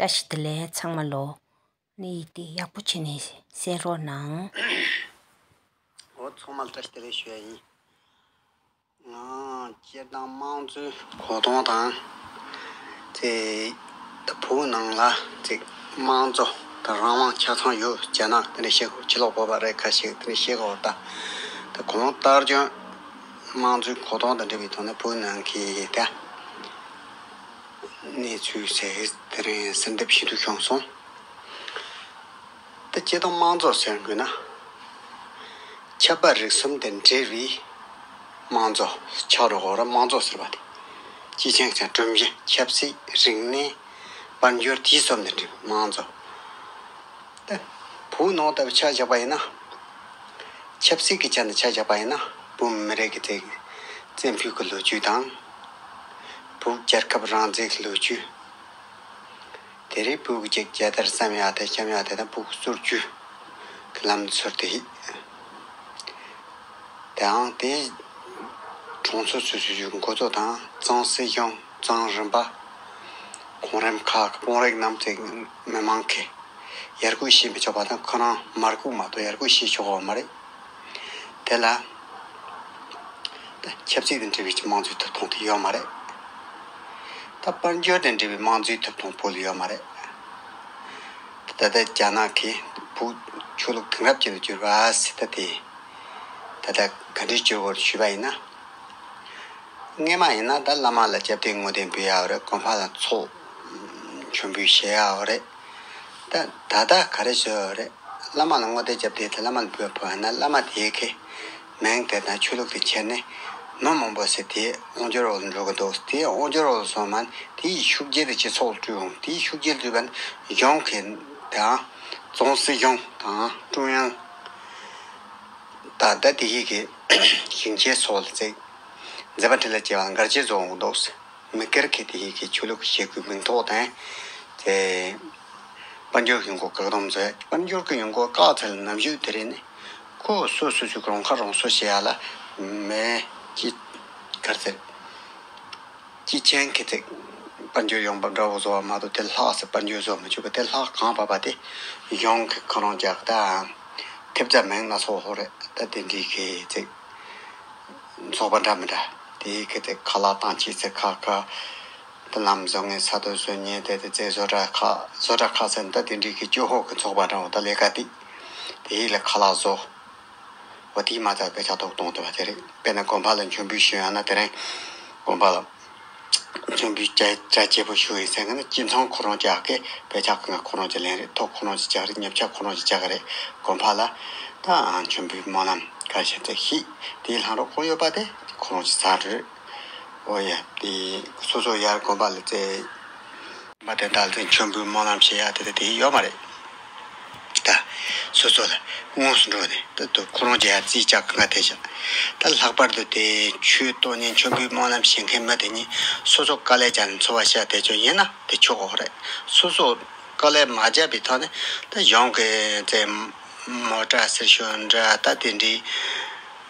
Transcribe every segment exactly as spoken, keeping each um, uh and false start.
བཀྲ་ཤིས་བདེ་ལེགས་ཚང་མ་ལོ། ནི་ཡིག་དེ་ཡག་པོ་བྱས་ནས་གསན་རོགས་གནང་། འོ་ཚང་མ་ལ་བཀྲ་ཤིས་བདེ་ལེགས་ཞུ་ཡ་ཡིན། ང་སྤྱིར་བཏང་དམངས་གཙོའི་གོ་སྟངས་དང་། དེ་ད་བོད་ནང་ལ་ཅིག་དམངས་གཙོ་དང་རང་དབང་ཆ་ཚང་ཡོད་ཅེ་ན་དེ་འདྲ་བཤད་དགོས། ཕྱི་ལོགས་བོད་པ་རེད་ཁ་ཤས་དེ་འདྲ་བཤད་དགོས་ད། ད་གང་ལྟར་ཀྱང་དམངས་གཙོའི་གོ་སྟངས་དང་འབྲེལ་བའི་ཐོག་ནས་བོད་ནང་གི་ད་གནས་ཚུལ་ཟེར་དེ་རིང་གསལ་འདེབས་ཞུ་འདོད་བྱུང་སོང་། ད་སྤྱིར་བཏང་དམངས་གཙོ་ཟེར་དགོས་ན། ཆབ་དཔལ་རིག་གསུམ་དང་འབྲེལ་བའི་དམངས་གཙོ་ཆགས་འགྲོ་གི་རེད། དམངས་གཙོ་ཟེར་བ་དེ་སྤྱི་ཆིངས་དང་སྒྲོམ་གཞི། ཆབ་སྲིད། རིག་གནས། དཔལ་འབྱོར། དེའི་གསུམ་དང་འབྲེལ་བའི་དམངས་གཙོ། ད་བོད་ནང་ལྟ་བུ་ཆ་བཞག་པ་ཡིན་ན། ཆབ་སྲིད་ཀྱི་ཆ་ནས་ཆ་བཞག་པ་ཡིན་ན། བོད་མི་རིགས་ཀྱི་བཙན་བཙན་ཕུད་ཀྱི་ལོ་རྒྱུས་དང་། བོད་རྒྱལ་ཁབ་རང་བཙན་གྱི་ལོ་རྒྱུས། དེ་རིང་བོད་ཀྱི་རྒྱལ་དར་བསམ་ཡག་དེ་འཁྱམ་ཡག་དེ་དང་བོད་ཀྱི་སྲོལ་རྒྱུན་གྱི་ལམ་སྲོལ་དེ་ཡིན། དེའང་དེ་གྲོང་ཚོ་སོ་སོའི་འགོ་གཙོ་དང་གཙང་སྲིད་གཞུང་། གཙང་རིམ་པ། གོང་རིམ་ཁག་གི་དཔོན་རིགས་རྣམས་ཀྱིས་མི་མང་གིས་ཡར་སྐུལ་བྱེད་མི་ཆོག་པ་དང་། ཁོ་རང་མར་སྐུལ་མ་གཏོགས་ཡར་སྐུལ་བྱེད་ཆོག་གི་མ་རེད། དེ་ལ་ད་ཆབ་སྲིད་དང་འབྲེལ་བའི་དམངས་གཙོའི་ཐོབ་ཐང་དེ་ཡོད་མ་རེད། ད་དཔལ་འབྱོར་དང་འབྲེལ་བའི་དམངས་གཙོའི་ཐོབ་ཐང་བོད་ལ་ཡོད་མ་རེད། ད་ལྟ་རྒྱ་ནག་གིས་བོད་ཆོས་ལུགས་དེང་རབས་ཅན་དུ་བསྒྱུར་བ་ཟེར། ད་དེ་ད་ལྟ་ག་འདྲས་བསྒྱུར་བར་ཞུས་པ་ཡིན་ན། སྔས་མ་ཡིན་ན་ད་བླ་མ་ལ་སྐྱབས་རྟེན་བསྔོ་རྟེན་འབུལ་ཡག་རེད། དགོན་པ་ལ་ཚོགས་མཆོད་འབུལ་བྱེད་ཡག་རེད། ད་ད་ལྟ་ག་རེ་བྱེད་ཡག་རེད། བླ་མ་ལ་བསྔོ་རྟེན་སྐྱབས་རྟེན་དེ་བླ་མ་ལ་འབུལ་བ་ན། བླ་མ་དེ་གའི་མིང་དེ་དང་ཆོས་ལུགས་དེ་ཁྱེར་ནས་མི་མང་པོ་ཟེར་དེ་དབང་སྒྱུར་འོག་ལ་འགྲོ་གི་འདུག་དེ་དབང་སྒྱུར་འོག་ལ་སོང་མ་ནས་དེའི་ཤུགས་རྐྱེན་དེ་སྤྱི་ཚོགས་ལ་སྤྲོད་འོང་། དེའི་ཤུགས་རྐྱེན་སྤྲོད་པ་ན་གཞུང་གི་དང་། གཙང་སྲིད་གཞུང་དང་ཀྲུང་དབྱང་། ད་ལྟ་དེ་ཡི་གི་ཞིང་ཆེན་སོགས་ལ་བརྩི། མཛད་པ་འཕྲིན་ལས་ཅེས་པ་འགལ་རྐྱེན་བཟོ་འོང་འདུག་མི་སྒེར་གྱི་དེ་ཡི་གི་ཆོས་ལུགས་བྱེད་སྒོའི་མིང་ཐོག་དང་། དེ་དཔལ་འབྱོར་གྱི་ངོ་བཀག་སྡོམ་བཟོས། དཔལ་འབྱོར་གྱི་ངོ་བཀག་ཚར་ནམ་ཞུགས་དེ་རིང་ནི་ཁོ་སོ་སོ་སོའི་རང་ཁ་རང་གསོ་བྱེད་ཡ་ལ་མེད་ཅི་གར་ཟེར། སྤྱི་ཆིངས་ཀྱི་ཚིག་དཔལ་འབྱོར་ཡོང་འབབ་འདྲ་བོ་བཟོ་བ་མ་གཏོགས་དེ་ལྷག་ཟེར་དཔལ་འབྱོར་བཟོ་མི་ཆོག་གི། དེ་ལྷག་གང་བབས་པ་དེ་གཞུང་གི་ཁོ་རང་རྒྱག་ད་ཐེབས་རྩ་མིང་སྣ་ཚོགས་ཧོ་རེད། ད་དེ་འདྲའི་གི་ཚིག་ཚོགས་པ་འདྲ་མི་འདྲ་དེའི་གི་ཚིག་ཁ་ལག་བཏང་ཆེད་ཚེ་ཁ་ཁ་ད་ལམ་བཟོ་ངེས་ས་དོ་བཟོ་ཉེས་དེ་དེ་ཚེ་བཟོ་གྲྭ་ཁག་བཟོ་གྲྭ་ཁག་ཟེར་ན་ད་དེ་འདྲའི་གི་སྐྱོ་ཧོ་གི་ཚོགས་པ་འདྲ་བོ་ད་ལས་ཀ་དེ་དེ་ཡིག་ལ་ཁ་ལག་བཟོ། འོ་དེའི་མ་ཚད་དཔེ་ཆ་ཐོག་གཏོང་ཐུབ་པ་དེ་རེད། དཔེར་ན་དགོན་པ་ལ་མཆོད་འབུལ་ཞུ་ཡང་ན་དེ་རིང་དགོན་པ་ལ་མཆོད་འབུལ་གྲ་གྲ་རྒྱས་པོ་ཞུ་ཡིན་ཟེར་མཁན་ནི་སྤྱི་ཚང་ཁོ་རང་ཅག་གི་དཔེ་ཆ་ཁོ་ན་ཁོ་རང་ཅག་ལེན་རེད། ཐོ་ཁོ་རང་ཅག་རྒྱག་རེད། མཉེན་ཆས་ཁོ་རང་ཅག་རྒྱག་གི་རེད། དགོན་པ་ལ་ད་མཆོད་འབུལ་སྨོན་ལམ་ག་ཞིག་ཚེ་ཤིག་དེའི་ལྷང་རོགས་ཁོ་ཡོད་པ་དེ་ཁོ་རང་ཅག་ཚར་རེད། འོ་ཡ་དེ་སོ་སོ་ཡར་དགོན་པ་ལ་ཚེ་མ་དེ་འདྲ་ལ་མཆོད་འབུལ་སྨོན་ལམ་བྱེད་ཡ་དེ་དེ་དེ་ཡོད་མ་རེད། ད་སོ་སོ་ལ་དངོས་སུ་འགྲོ་ནས་ད་དུ་ཁོ་རང་རྒྱ་རྩིས་ལྕག་གང་ག་དེ་བཞག་ད་ལྷག་པར་དུ་དེ་ཆོས་གཏོང་ནས་མཆོད་འབུལ་སྨོན་ལམ་བྱེད་མཁན་མི་དེ་ཉིད་སོ་སོ་དཀའ་ལས་བརྒྱབ་ནས་འཚོ་བ་བྱ་བསྡད་ཆོག་ཡིན་ན་དེ་ཆོག་གོ་རེད། སོ་སོ་དཀའ་ལས་མ་བརྒྱབ་པའི་ཐོག་ནས་ད་གཞུང་གི་དེ་མོ་ཊ་ཟེར་ཤོག་འདྲ། ད་དེ་འདྲའི་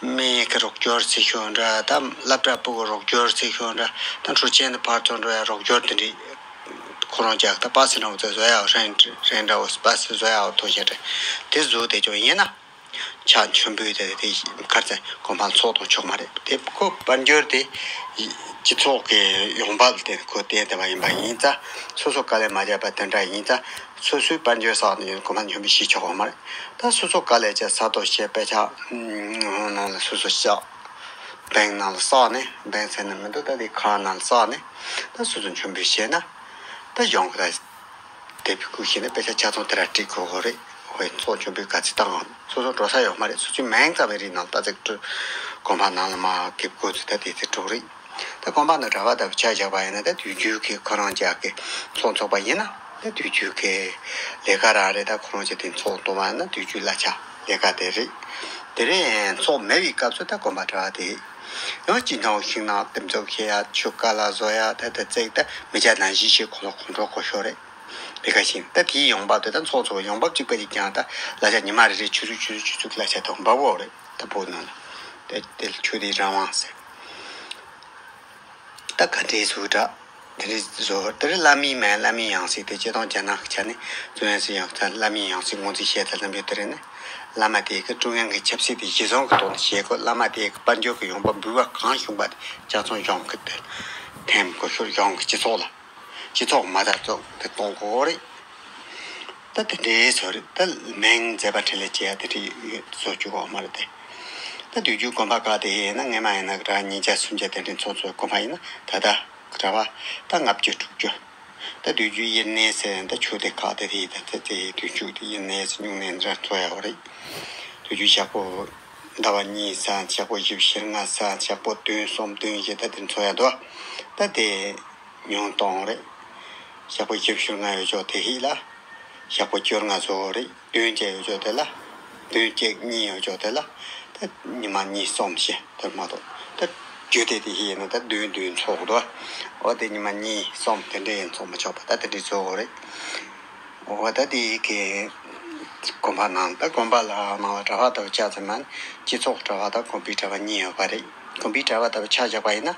མི་གི་རོགས་སྐྱོར་ཟེར་ཤོག་འདྲ། ད་སློབ་གྲྭ་ཕྲུ་གུ་རོགས་སྐྱོར་ཟེར་ཤོག་འདྲ། ད་འཕྲུལ་ཆས་འདི་ཕར་ཚུར་འགྲོ་ཡ་རོགས་སྐྱོར་དེ་འདྲའི་ཁོ་རང་ཅག་ད་པ་སེ་འདྲ་བོ་ཚོ་བཟོ་ཡག་ཧྲེང་ཧྲེང་འདྲ་བོ་པ་སེ་བཟོ་ཡག་ཐུགས་བཞེད་རེད། དེ་བཟོ་དེ་ཅོག་ཡིན་ན་ཕྱག་མཆོད་འབུལ་དེ་དེ་གར་ཚེ་དགོན་པ་ཚོགས་གཏོང་ཆོག་མ་རེད། དེ་ཁོ་དཔལ་འབྱོར་དེ་སྤྱི་ཚོགས་ཀྱི་ཡོང་འབབ་དེ་ཁོ་བསྟན་བསྡད་པ་ཡིན་པ་ཡིན་ཙང་། སོ་སོ་དཀའ་ལས་མ་བརྒྱབ་པ་དེ་འདྲ་ཡིན་ཙང་། སོ་སོའི་དཔལ་འབྱོར་བསགས་ནས་དགོན་པ་མཆོད་འབུལ་བྱེད་ཆོག་གོ་མ་རེད། ད་སོ་སོ་དཀའ་ལས་བྱས་ས་ཐོག་བཤད་དཔེ་ཆ་ནང་ལ་སོ་སོ་བཞག་བེང་ནང་ལ་བསགས་ནས། བེང་ཟེར་ན་མི་འདུག་ད་དེ་ཁང་ནང་ལ་བསགས་ནས་ད་སོ་སོ་མཆོད་འབུལ་བྱས་ན་ད་གཞུང་གི་ད་དེབ་ཀྱི་སྐུ་བཞེངས་ནས་དཔེ་ཆ་ཆ་ཚང་དེ་ར་བྲིས་དགོས་གོ་རེད། ཧོꯏ་ཚོགས་མཆོད་འབུལ་ག་ཚོད་བཏང་ཨང་། སོ་སོ་འགྲོ་ས་ཡོད་མ་རེད། སོ་སོའི་མིང་ཙམ་རེད་ནང་ལ་ད་ཅིག་དགོན་པ་ནང་ལ་མར་འགེབས་དགོས་ཚུལ་ད་དེ་ཚོ་འགྲོ་རེད། ད་དགོན་པ་ནང་གྲྭ་པ་ལྟ་བུ་ཆ་བཞག་པ་ཡིན་ན། ད་དུས་རྒྱུན་གྱི་ཁོ་རང་ཅག་གི་ཚོགས་འཚོགས་པ་ཡིན་ན། ད་དུས་རྒྱུན་གྱི་ལས་ཀ་རང་རེད། ད་ཁོ་རང་ཅག་དེ་ཚོགས་གཏོང་བ་ཡིན་ན་དུས་རྒྱུན་གླ་ཆ་ལས་ཀ་དེ་རེད། དེ་རིང་ཚོགས་མེད་པའི་སྐབས་སུ་ད་དགོན་པ་གྲྭ་པ་དེ་ཡང་སྤྱི་ནོར་ཤིང་ནགས་འདེབས་འཛུགས་བྱེད་ཡ། ཆུ་ཀ་ལ་བཟོ་ཡ། ད་ད་བརྩེགས་ད་མི་སྐྱ་ནང་བཞིན་ཞིག་ཁོ་ལ་ཁོང་ཁྲོ་ཁོ་ཤོར་རེད། དེ་ག་བཞིན་ད་དེའི་ཡོང་འབབ་དེ་ད་ཚོགས་འཚོགས་ཡོང་འབབ་གཅིག་པ་གཅིག་རྐྱང་། ད་གླ་ཆ་ཉི་མ་རེ་རེ་ཆུ་ཚོད་ཆུ་ཚོད་ཆུ་ཚོད་གླ་ཆ་དེ་འབབ་འོག་རེད། ད་བོད་ནང་ལ་དེ་དེ་ཆོས་དད་རང་དབང་ཟེར། ད་ག་འདྲའི་ཚུལ་འདྲ། དེ་རིང་བཟོ་དེ་རིང་བླ་མའི་མིང་བླ་མའི་ཡང་སྲིད་དེ་སྤྱིར་བཏང་རྒྱ་ནག་གི་ཆ་ནས་ཀྲུང་དབྱང་སྲིད་ཡང་ཐ་བླ་མའི་ཡང་སྲིད་ངོས་འཛིན་བྱེད་ཐབས་ལམ་ཡོད། དེ་རིང་ནི་བླ་མ་དེ་གི་ཀྲུང་དབྱང་གི་ཆབ་སྲིད་དེ་གཞི་བཟུང་གི་ཐོག་ནས་བྱེད་དགོས། བླ་མ་དེ་གི་དཔལ་འབྱོར་གྱི་ཡོང་འབབ་འབུལ་བ་གང་བྱུང་བ་དེ་ཅག་ཚང་གཞུང་གི་དེ་འཐེན་དགོས། ཤོར་གཞུང་གི་སྤྱི་ཚོགས་ལ་སྤྱི་ཚོགས་མ་དར་ཚོགས་དེ་གཏོང་དགོས་རེད། ད་དེ་འདྲའི་བཟོ་རེད། ད་མིང་མཛད་པ་འཕྲིན་ལས་བྱེད་ཡ་དེ་འདྲའི་བཟོ་བཅུག་གོ་མ་རེད་དེ། ད་དུས་རྒྱུན་དགོན་པ་ཁག་དེ་ཡིན་ན་སྔས་མ་ཡིན་ན་གྲྭ་ཉིས་བརྒྱ་སུམ་བརྒྱ་དེ་འདྲའི་ཚོགས་ཚོགས། དགོན་པ་ཡིན་ན་ད་ལྟ་གྲྭ་པ་ད་ལྔ་བཅུ་དྲུག་ཅུ། ད་དུས་རྒྱུན་དབྱེར་གནས་ཟེར་ད་ཆོས་སྡེ་ཁག་དེ་དེ་ད་ད་དེ་དུས་རྒྱུན་དེ་དབྱེར་གནས་ཟེར་སྨྱུང་གནས་འདྲ་ཚོགས་ཡ་བ་རེད། དུས་རྒྱུན་ཞག་པོ་ཟླ་བ་གཉིས་ཙམ། ཞག་པོ་བཞི་བཅུ་ཞེ་ལྔ་ཙམ། ཞག་པོ་བདུན་གསུམ་བདུན་བཞི་ད་དེ་ཚོགས་ཡ་འདུག་ད་དེ་ཉུང་གཏོང་རེད། ཞག་པོ་བཞི་བཅུ་ཞེ་ལྔ་ཡོད་ཆོག་དེ་ཧིག་ལ། ཞག་པོ་བཅོ་ལྔ་བཟོ་རེད། བདུན་བཅས་ཡོད་ཆོག་དེ་ལ། བདུན་གཅིག་གཉིས་ཡོད་ཆོག་དེ་ལ། ད་ཉི་མ་གཉིས་གསུམ་བཞི་དེར་མ་གཏོགས། ད་རྒྱུ་དེ་དེ་ཧིག་ཡིན་ན་ད་བདུན་བདུན་ཚོགས་འདུག་འོ་དེ་ཉི་མ་གཉིས་གསུམ་དེ་འདྲ་ཡིན་ཚོགས་མི་ཆོག་པ་ད་དེ་འདྲའི་བཟོ་དགོས་རེད། འོ་ད་དེ་གི་དགོན་པ་ནང་ད་དགོན་པ་ལ་ནང་ལ་གྲྭ་པ་དང་ཆ་ཚང་མ་སྤྱི་ཚོགས་གྲྭ་པ་དང་དགོན་པའི་གྲྭ་པ་གཉིས་ཡོད་པ་རེད། དགོན་པའི་གྲྭ་པ་དང་ཆ་བཞག་པ་ཡིན་ན།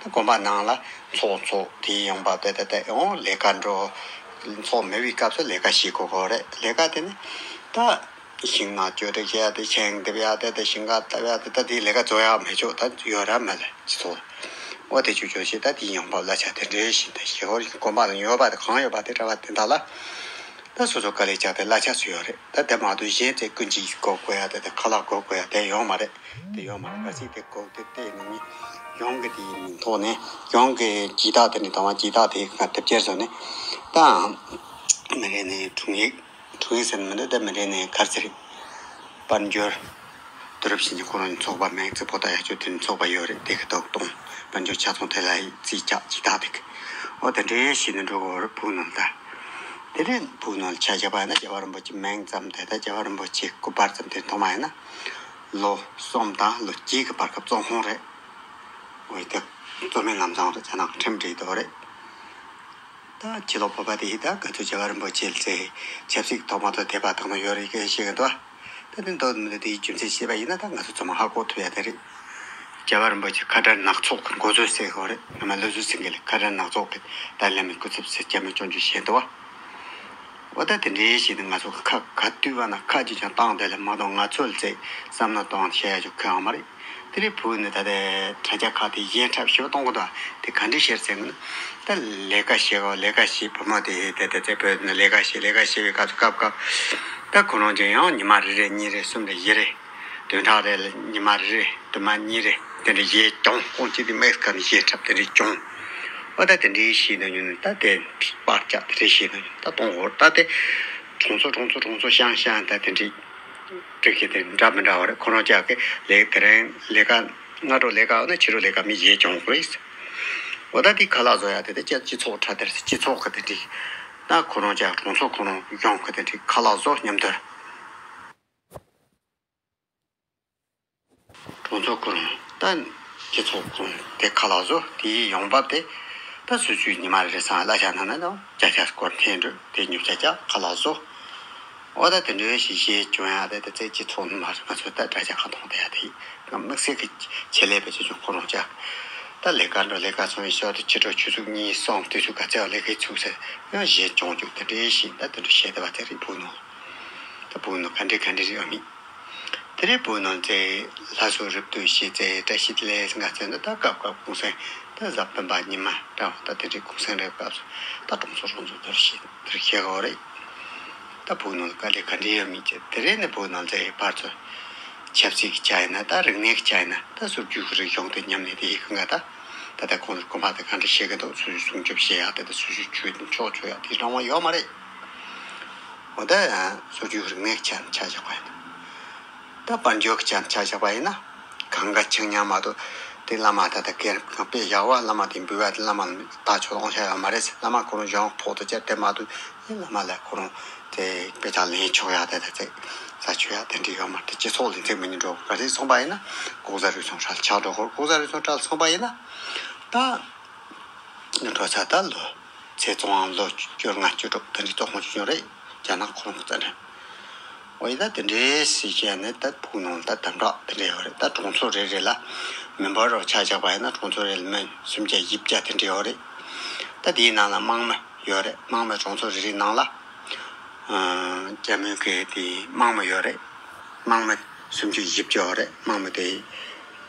ད་དགོན་པ་ནང་ལ་ཚོགས་ཚོགས་དེའི་ཡོང་འབབ་དེ་ད་ད་ཡང་ལས་ཀ་འགྲོ། ཚོགས་མེད་པའི་སྐབས་སུ་ལས་ཀ་བྱེད་དགོས་གོ་རེད། ལས་ཀ་དེ་ནི་ད་ཤིང་ནགས་གཅོད་འབྲེག་བྱེད་ཡ་དེ་ཆང་འདེབས་ཡ་དེ་ད་ཤིང་ཁ་བཏབ་ཡ་དེ་ད་དེའི་ལས་ཀ་བཟོ་ཡ་མེད་ཆོག་ད་ཡོད་ར་མེད་ལ་ཅི་ཚོགས། འོ་དེ་ཆུ་ཆོ་ཞེས་ད་དེའི་ཡོང་འབབ་གླ་ཆ་དེ་འདྲའི་ཞིག་ད་ཞེ་ཧོར་གྱི་དགོན་པ་ལ་ཡོད་པ་དེ་གང་ཡོད་པ་དེ་གྲྭ་པ་དེ་དག་ལ་ད་སོ་སོ་དཀའ་ལས་བཅག་དེ་གླ་ཆ་སུ་ཡོད་རེད། ད་དེ་མ་གཏོགས་གཞན་ཚེ་ཀུན་གྱིས་སྒོ་དགོས་ཡ་དེ་ད་ཁ་ལག་སྒོ་དགོས་ཡ་དེ་ཡོང་མ་རེད། དེ་ཡོད་མ་རེད། གལ་སྲིད་དེ་གོ་དེ་བལྟས་ནས་ནི་གཞུང་གི་དེའི་མིང་ཐོག་ནས་གཞུང་གི་ཇུས་ཐག་དེ་ནི་དང་བ་ཇུས་ཐག་དེ་ག་དེབ་སྐྱེལ་བཟོ་ནས་ད་མི་རེ་ནས་དྲུང་ཡིག་དྲུང་ཡིག་ཟེར་ནི་མི་འདུག་ད་མི་རེ་ནས་གར་ཟེར་དཔལ་འབྱོར་དུ་རུབ་བྱེད་ཀྱི་ཁོ་རང་ཚོགས་པ་མིང་ཚིག་པོ་ད་ཡག་ཤོས་དེ་ནི་ཚོགས་པ་ཡོད་རེད། དེ་གི་ཐོག་གཏོང་དཔལ་འབྱོར་ཆ་ཚང་དེ་ལ་རྩིས་ཆགས་ཇུས་ཐག་དེ་གི་འོ་དེ་འདྲའི་ཞིག་ནི་འགྲོ་གི་རེད། བུ་ནང་ད་དེ་རིང་བུ་ནང་ཆ་བཞག་པ་ཡིན་ན་རྒྱལ་བ་རིན་པོ་ཆེ་མིང་ཙམ་དེ་ད་རྒྱལ་བ་རིན་པོ་ཆེ་སྐུ་པར་ཙམ་དེ་མཐོང་མ་ཡིན་ན། ལོ་གསུམ་དང་ལོ་གཅིག་གི་བར་སྐབས་བཙོན་ཁང་རེད། འོ་དེ་བཙོན་མའི་ལམ་སང་རེད། རྒྱ་ནག་ཁྲིམས་སྒྲིག་འདུག་རེད། ད་ཕྱི་ལོགས་བོད་པ་དེ་ཡིས་ད་ག་ཚོད་རྒྱལ་བ་རིན་པོ་ཆེ་ལ་ཚེ་ཆབ་སྲིད་ཐོག་མ་ཐོག་དད་པ་དག་ནོ་ཡོད་རེད་ཀྱི་ཤེས་ཀྱི་འདུག་ད་དེ་འདོད་མི་འདུག་དེའི་རྒྱུ་མཚན་ཤེས་པ་ཡིན་ན་ད་ང་ཚོ་ཚང་མ་ཧ་གོ་ཐུབ་ཡ་དེ་རེད། རྒྱལ་བ་རིན་པོ་ཆེ་ཁ་བྲལ་ནག་ཚོགས་ཀྱི་འགོ་གཙོ་ཟེར་གོ་རེད། ང་མ་བློ་བཟང་སེང་གེ་ལ་ཁ་བྲལ་ནག་ཚོགས་ཀྱི་ད་ལས་མི་སྐུ་ཚབ་ཟེར་རྒྱ་མི་སྐྱོང་རྒྱུ་བཤད་འདུག་བ། འོ་ད་དེ་འདྲའི་ཞིག་ནི་ང་ཚོ་ཁ་ག་དུས་བ་ན་ཁ་ཅིག་ཀྱང་བཏང་དེ་ལས་མ་གཏོགས་ང་ཚོ་ལ་ཚེ་བསམ་ན་གཏོང་བཤད་ཡ་ཅིག་ཁོ་ཡང་མ་རེད། དེ་རིང་བུ་ནི་ད་ལྟའི་དྲ་རྒྱ་ཁག་དེ་གཞན་འཁྲབ་ཞིབ་གཏོང་གི་འདུག་དེ་ག་འདྲའི་ཤེར་ཟེར་ན་ད་ལས་ཀ་བྱེད་གོ་ལས་ཀ་བྱེད་བུ་མོ་དེ་དེ་དེ་ཚེ་བོད་ནི་ལས་ཀ་བྱེད་ལས་ཀ་བྱེད་པའི་སྐབས་སུ་སྐབས་སྐབས་ད་ཁོ་རང་ཅན་ཡང་ཉི་མ་རེ་རེ་གཉིས་རེ་གསུམ་རེ་བཞི་རེ། བདུན་ཕྲག་རེ་ལ་ཉི་མ་རེ་རེ་དུ་མ་གཉིས་རེ་དེ་འདྲ་གཞས་སྦྱོང་ཁོང་གཅིག་དེ་མེག་སི་ཁ་ནས་གཞས་འཁྲབ་དེ་འདྲ་སྦྱོང་། འོ་ད་དེ་འདྲའི་ཤེས་ན་ཉུང་ད་དེ་པར་ལྕག་དེ་འདྲའི་ཤེས་ན་ཉུང་ད་གཏོང་འོར་ད་དེ་གྲོང་ཚོ་གྲོང་ཚོ་གྲོང་ཚོ་ཤང་ཤང་ད་དེ་འདྲའི་སྒྲིག་གི་དེ་འདྲ་མི་འདྲ་བ་རེད། ཁོ་རང་ཅག་གི་ལས་དེ་རིང་ལས་ཀ་སྔ་དྲོ་ལས་ཀ་འོ་ན་ཕྱི་དྲོ་ལས་ཀ་མི་གཞས་སྦྱོང་དགོས་རེད། འོ་ད་དེ་ཁ་ལག་བཟོ་ཡ་དེ་དེ་སྤྱི་སྤྱི་ཚོགས་ཁྲ་དེར་སྤྱི་ཚོགས་གི་དེ་འདྲའི་ད་ཁོ་རང་ཅག་གྲོང་ཚོ་ཁོ་རང་གཞུང་གི་དེ་འདྲའི་ཁ་ལག་བཟོ་མཉམ་དུ། གྲོང་ཚོ་ཁོ་རང་ད་སྤྱི་ཚོགས་ཁོ་རང་དེ་ཁ་ལག་བཟོ་དེའི་ཡོང་འབབ་དེ་ད་སོ་སོའི་ཉི་མ་རེ་སང་གླ་ཆ་ནང་ན་ནང་བརྒྱ་ཆ་སྐོར་འཐེན་འགྲོ་དེ་ཉོ་ཆ་ཆ་ཁ་ལག་བཟོ། འོ་ད་དེ་འདྲའི་ཞིག་ཞེས་བྱུང་ཡ་དེ་དེ་ཚེ་སྤྱི་ཚོགས་ནང་མ་རེད། ང་ཚོ་ད་དྲ་རྒྱ་ཁ་མཐོང་དེ་ཡ་དེ་ཡིན་དམིགས་བསལ་གྱི་ཆེད་ལས་པའི་ཆེ་ཆུང་ཁོ་རང་ཅག་ད་ལས་ཀ་འགྲོ་ལས་ཀ་སོང་ཡིན་ཤོག་དེ་ཕྱི་དྲོ་ཆུ་ཚོད་གཉིས་གསུམ་དུས་ཚོད་ག་ཚད་ལས་ཀའི་ཚུགས་ཟེར་ཡང་གཞས་སྦྱོང་རྒྱུ་དེ་འདྲའི་ཞིག་ད་དེ་འདྲ་བཤད་བསྡད་པ་དེ་རེད་བུ་ནོར། ད་བུ་ནོར་ག་འདྲ་ག་འདྲ་རེད་ཨ་མི། དེ་རིང་བུ་ནོར་ཚེ་ལྷ་སུ་རིབ་ཏུ་ཤེས་ཚེ་བཀྲ་ཤིས་བདེ་ལེགས་ང་ཚེ་འདི་ད་སྐབས་སྐབས་གུང་སེང་ད་གཟའ་སྤེན་པ་ཉི་མ་འདྲ་བ་ད་དེ་འདྲའི་གུང་སེང་རེབ་སྐབས་སུ་ད་གྲོང་ཚོ་གྲོང་ཚོ་དེར་ཤེས་དེར་ཤེས་གོ་རེད། ད་བུ་ནོར་ག་ལེ་ག་འདྲའི་ཡོད་མི་ཅེ་དེ་རིང་ནི་བུ་ནོར་ཚེ་ཕར་ཚུར་ཆབ་སྲིད་ཀྱི་ཆ་ཡིན་ན་ད་རིག་གནས་ཀྱི་ཆ་ཡིན་ན་ད་སུར་རྒྱུད་ཀྱི་རིག་གཞུང་དེ་ཉམས་ནས་དེ་ཡི་གི་ང་ད་ད་ལྟ་ཁོང་ཚོ་དགོན་པ་དེ་ག་འདྲ་བཤད་གི་འདུག་སུ་ཞིག་སྲུང་སྐྱོབ་བྱེད་ཡག་དེ་ད་སུ་ཞིག་ཆོས་དང་ཕྱོགས་ཆོས་ཡག་དེ་རང་དབང་ཡོད་མ་རེད། འོ་ད་སོ་རྒྱུད་རིག་གནས་ཀྱི་ཆ་ཆ་བཞག་པ་ཡིན་ན། ད་དཔལ་འབྱོར་གྱི་ཆ་ཆ་བཞག་པ་ཡིན་ན། གང་ག་ཆིང་ཉག་མ་གཏོགས་དེ་བླ་མ་ད་ལྟ་སྐད་གང་དཔེ་བཞག་པ་བླ་མ་དེ་འབུལ་བ་དེ་བླ་མ་ལ་ད་ཆོག་ལོང་བྱ་ཡོད་མ་རེད། བླ་མ་ཁོ་རང་གཞུང་ཕོག་ཏུ་བཅར་དེ་མ་གཏོགས་ཨེ་བླ་མ་ལ་ཁོ་རང་དེ་དཔེ་ཆ་ལེན་ཆོག་ཡག་དེ་ད་ཚེ་ས་ཆོད་ཡག་དེ་འདྲ་ཡོད་མ་རེད། སྤྱི་ཚོགས་ལ་འཛེག་མི་ཉན་འགྲོ་ག་རེ་སོང་པ་ཡིན་ན་ལྐོག་ཟ་རུལ་སུངས་ཧྲལ་ཆགས་འགྲོ་གི་རེད། ལྐོག་ཟ་རུལ་སུངས་ཧྲལ་སོང་པ་ཡིན་ན་ད། འགྲོ་ས་ད་ལོ་ཚེ་བཙོན་ལོ་བཅོ་ལྔ་བཅུ་དྲུག་དེ་འདྲའི་བཙོན་ཁང་བཅུག་རྒྱུ་རེད། རྒྱ་ནག་ཁོ་རང་རྩ་ནས། འོ་ཡི་ད་དེ་འདྲའི་སྲིད་བྱས་ནས་ད་ཕུག་ནང་ད་དམ་དྲག་དེ་འདྲ་ཡོད་རེད། ད་གྲོང་ཚོ་རེ་རེ་ལ་མི་འབོར་རོ་ཆ་བཞག་པ་ཡིན་ན་གྲོང་ཚོ་རེ་ལ་མི་སུམ་བརྒྱ་བཞི་བརྒྱ་དེ་འདྲ་ཡོད་རེད། ད་དེའི་ནང་ལ་དམངས་མི་ཡོད་རེད། དམངས་མི་གྲོང་ཚོ་རེ་རེའི་ནང་ལ་རྒྱ་མོའི་གི་དེ་དམངས་མི་ཡོད་རེད། དམངས་མི་སུམ་ཅུ་བཞི་བཅུ་ཡོད་རེད། དམངས་མི་དེ་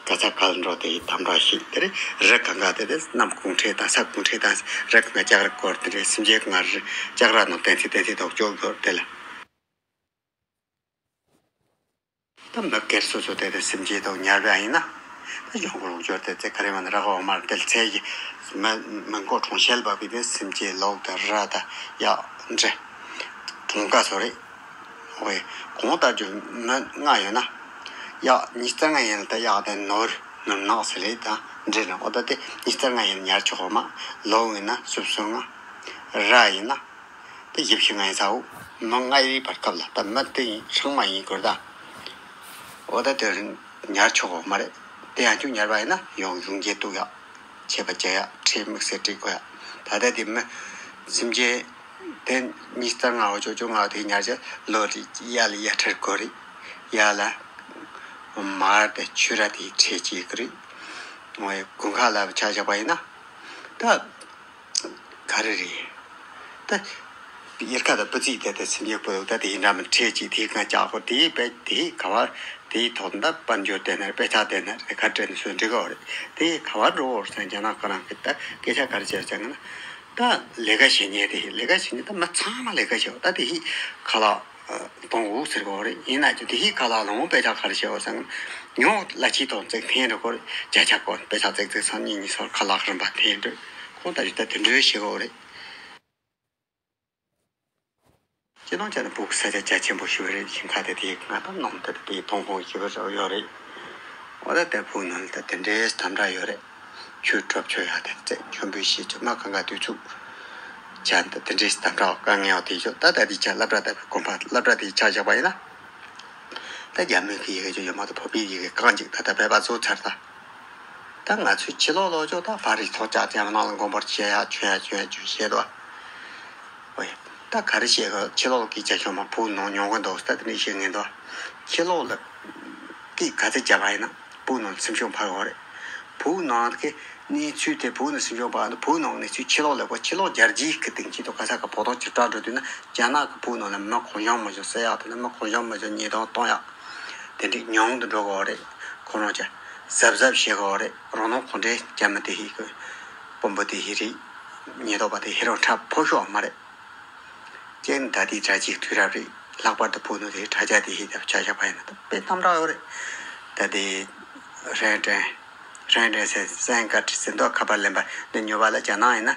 ག་ས་ག་ལ་འགྲོ་དེ་དམ་དྲག་ཞིག་དེ་རེད། རི་གང་ག་དེ་དེ་གནམ་གུང་ཁྲན་ཏང་ས་གུང་ཁྲན་ཏང་རི་གང་ག་ལྕགས་རི་བསྐོར་དེ་རེད། སེམས་ཅན་གང་ལྕགས་ར་ནང་བསྟན་ཚེ་བསྟན་ཚེ་དོག་ཅོག་ཡོད་དེ་ལ། ད་མི་སྒེར་སོ་སོ་དེ་དེ་སེམས་ཅན་དང་ཉར་བ་ཡིན་ན། ད་གཞུང་གི་ལུགས་སྦྱོར་དེ་ཚེ་ག་རེ་མ་ནི་ར་གོ་མར་དེ་ཚེ་ཡི་མི་མི་མགོ་གྲོང་ཤལ་བབས་པའི་དེ་སེམས་ཅན་ལོག་དང་ར་དང་གཡག་འདྲེ་གྲོང་ཀ་སོ་རེད། འོ་ཡ། གོང་ལྟར་རྒྱུ་མི་ལྔ་ཡོད་ན། གཡག་ཉི་ཤུ་རྩ་ལྔ་ཡིན་ལ་ད་གཡག་དེ་ནོར་ནོར་ནག་ཟེར་རེད། ད་འདྲེ་ནི་འོ་ད་དེ་ཉི་ཤུ་རྩ་ལྔ་ཡིན་ན་ཉར་ཆོག་གོ་མ། ལོག་ཡིན་ན་སུབ་སུ་ལྔ། ར་ཡིན་ན། དེ་ཞིབ་ཞིབ་ངན་ས་འོ། མི་ལྔ་ཡི་བར་སྐབས་ལ་ད་མི་དེ་ཡིན་ཧྲང་མ་ཡིན་དགོས་ད། འོ་ད་དེ་རིང་ཉར་ཆོག་གོ་མ་རེད། དེ་ཡང་ཅུང་ཉར་བ་ཡིན་ན་ཡོང་ཡོང་རྒྱལ་གཏུག་ཡག་ཆད་པ་བཅད་ཡག་ཁྲིམས་དམིགས་བསལ་སྒྲིག་དགོས་ཡག་ད་ལྟ་དེ་མི་སེམས་ཅན་དེ་ཉི་ཤུ་རྩ་ལྔ་འོ་ཅོ་ཅོ་ལྔ་དེ་ཉར་ཆ་ལོ་རེ་གཡག་ལ་གཡག་ཁྲལ་དགོས་རེད། གཡག་ལ་མར་དེ་ཆུ་ར་དེ་ཁྲལ་བྱེད་དགོས་རེད། འོ་ཡ། དགུན་ཁ་ལ་ཆ་བཞག་པ་ཡིན་ན་ད། ག་རེ་རེད། ད། དབྱར་ཁ་དང་སྤུ་རྩེས་དེ་དེ་སེམས་ཅན་པོ་ད་དེ་ཡིན་འདྲ་མི་འཕྲད་ཅིག་དེའི་སྒང་ལྕགས་པོ་དེའི་དཔེ་དེའི་ག་བ་དེའི་ཐོག་ད་དཔལ་འབྱོར་དེ་ན་དཔེ་ཆ་དེ་ན་རེ་ཁ་སྤྲད་ནས་སུ་འགྲིག་གི་རེད། དེའི་ག་བ་འགྲོ་འོར་སང་རྒྱ་ནག་ཁོ་རང་གི་ད་སྐད་ཆ་ག་རེ་བྱས་ཟེར་ན། ད་ལས་ཀ་བྱེད་མཁན་དེ་ལས་ཀ་བྱེད་མཁན་ད་མི་ཚང་མ་ལས་ཀ་བྱེད་འོ་ད་དེ་ཧི་ཁ་ལག་གཏོང་འོ་ཟེར་གི་རེད། ཡིན་ན་ཅི་དེ་ཧི་ཁ་ལག་ལོང་དཔེ་ཆ་ག་རེ་བྱེད་འོ་སང་ཉོ་གླ་ཆའི་ཐོག་བརྩེགས་འཐེན་འགྲོ་གི་རེད། བརྒྱ་ཆ་སྐོར་དཔེ་ཆ་བརྩེགས་བརྩེགས་སང་གཉིས་གཉིས་སོར་ཁ་ལག་རིན་པ་འཐེན་འགྲོ། ཁོང་ད་ཅི་ད་དེ་འདྲའི་བྱེད་གི་རེད། སྤྱི་ནོར་ཅན་ནི་བོད་ཀྱི་ས་ཆ་རྒྱ་ཆེན་པོ་ཞིག་རེད། ཞིང་ཁ་དེ་དེའི་ང་དང་ནང་དེར་དེའི་ཐོན་ཁུངས་ཞིག་ཡོད་རེད། འོ་ད་དེ་བོད་ནང་ལ་ད་དེ་འདྲའི་དམ་དྲག་ཡོད་རེད། ཆོས་གྲོགས་ཆོས་ཡག་དེ་རྩེ་མཆོད་འབུལ་ཞིག་ཅིག་མ་གང་ག་དུས་ཚུགས་ཅན་ད་དེ་འདྲའི་དམ་དྲག་དཀའ་ངལ་བ་དེ་ཆོག་ད་ད་དེ་ཆ་སློབ་གྲྭ་དེ་དགོན་པ་སློབ་གྲྭ་དེ་ཆ་བཞག་པ་ཡིན་ན། ད་རྒྱ་མི་གི་ཡི་གེ་ཅིག་ཡོད་མ་གཏོགས་བོད་པའི་ཡི་གེ་རྐང་གཅིག་ད་ལྟ་བོད་པ་བཟོ་ཚར་ད། ད་ང་ཚོའི་ཕྱི་ལོགས་ལོག་ཅོག་ད་ཕ་རི་ཐོག་ཅག་ཅག་ནང་ལ་མགོན་པོར་བྱེད་ཡག་ཆོས་ཡག་ཆོས་ཡག་ཆོས་བཤད་དོ། ཨོ་ཡ། ད་ག་རེ་བཤད་གི་ཕྱི་ལོགས་ཀྱི་རྒྱ་ཁྱོད་མ་བུ་ནང་ཉོ་གི་འདུག་ད་དེ་འདྲ་བཤད་ངེས་འདུག་ཕྱི་ལོགས་ལ་ཀི་ག་ཚོད་བརྒྱབ་པ་ཡིན་ན་བུ་ནང་སེམས་ཤུགས་འཕར་གི་རེད། བུ་ནང་གི་གནས་ཚུལ་དེ་བུ་ནང་སེམས་ཤུགས་འཕར་འདུག་བུ་ནང་གནས་ཚུལ་ཕྱི་ལོགས་ལ་གོ་ཕྱི་ལོགས་རྒྱལ་སྤྱིའི་གི་སྟེང་གཅིག་ཏུ་ག་ས་ག་བོ་དོ་ཅིག་སྐྲག་འགྲོ་དུས་ན་རྒྱ་ནག་གི་བུ་ནང་ལ་མི་གང་བྱུང་མ་བྱུང་བསད་ཡག་དེ་ན་མི་གང་བྱུང་མ་བྱུང་ཉེས་རྡུང་གཏོང་ཡག་དེ་འདྲའི་ཉུང་དུ་འགྲོ་གི་རེད། ཁོ་རང་ཅག་གཟབ་གཟབ་བྱེད་དགོས་རེད། རང་ནང་གོང་འདྲའི་རྒྱ་མི་དེ་ཧི་གི་དཔོན་པོ་དེ་ཧི་རེད། ཉེན་རྟོག་པ་དེ་ཧི་རང་འཁྲབ་ཕོ་ཤོག་མ་རེད། ཅན་ད་ལྟའི་དྲ་ཇིག་དུས་རབས་རེད། ལྷག་པར་དུ་བུ་ནུ་དེ་དྲ་རྒྱ་དེ་ཧི་ད་ཆ་བཞག་པ་ཡིན་ན་ད་དཔེ་གཏམ་དྲག་ཡོད་རེད། ད་དེ་ཧྲེན་ཀྲེན་ཧྲེན་ཀྲེན་སེ་སན་ཀ་ཏི་ཟིན་ཏོ་ཁ་པར་ལེན་པ་འདི་ཉོ་བ་ལ་རྒྱ་ནག་ཡིན་ན་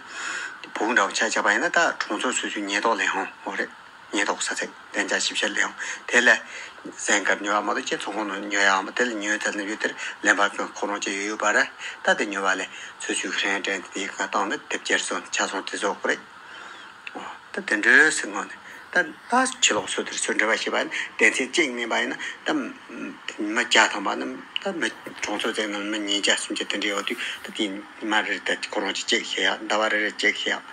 བུ་འདྲ་བོ་ཆ་བཞག་པ་ཡིན་ན་ད་གྲོང་ཚོ་སོ་སོའི་ཉེན་རྟོག་ལས་ཁུངས་ཡོད་རེད། ཉེན་རྟོག་ས་ཚིགས་བདེ་འཇགས་ཞིབ་བཤེར་ལས་ཁུངས་དེ་ལ་གཟན་དཀར་ཉོ་བ་མ་གཏོགས་ཁྱེད་ཚོང་ཁང་ནང་ཉོ་ཡག་མ་དེ་ལ་ཉོས་ཚར་ནས་ཡོད་དེར་ལེན་པར་ཀྱང་ཁོ་རང་ཅི་ཡོད་ཡོད་པ་རེད། ད་དེ་ཉོ་བ་ལས་ཚོས་ཚུལ་ཧྲེང་ཧྲེང་དེ་ག་བཏང་ནས་དེབ་སྐྱེལ་སོང་ཆ་སོང་དེ་བཟོ་དགོས་རེད། ད་དེ་འདྲའི་སེམས་ངོ་ནས་ད་ད་ཕྱི་ལོགས་སུ་དེར་སུ་འབྲེལ་བ་བྱེད་པ་ཡིན་ན་དེ་ཚེ་གཅིག་མིན་པ་ཡིན་ན་ད་མི་བརྒྱ་ཐམ་པ་ནི་ད་མི་གྲོང་ཚོ་ཚེ་ནང་མི་ཉིས་བརྒྱ་སུམ་བརྒྱ་དེ་འདྲའི་ཡོད་དུས་ད་དེ་མ་རེད་ད་ཁོ་རང་ཅི་གཅིག་བྱེད་ཡག་ཟླ་བ་རེ་རེ་གཅིག་བྱེད་ཡག་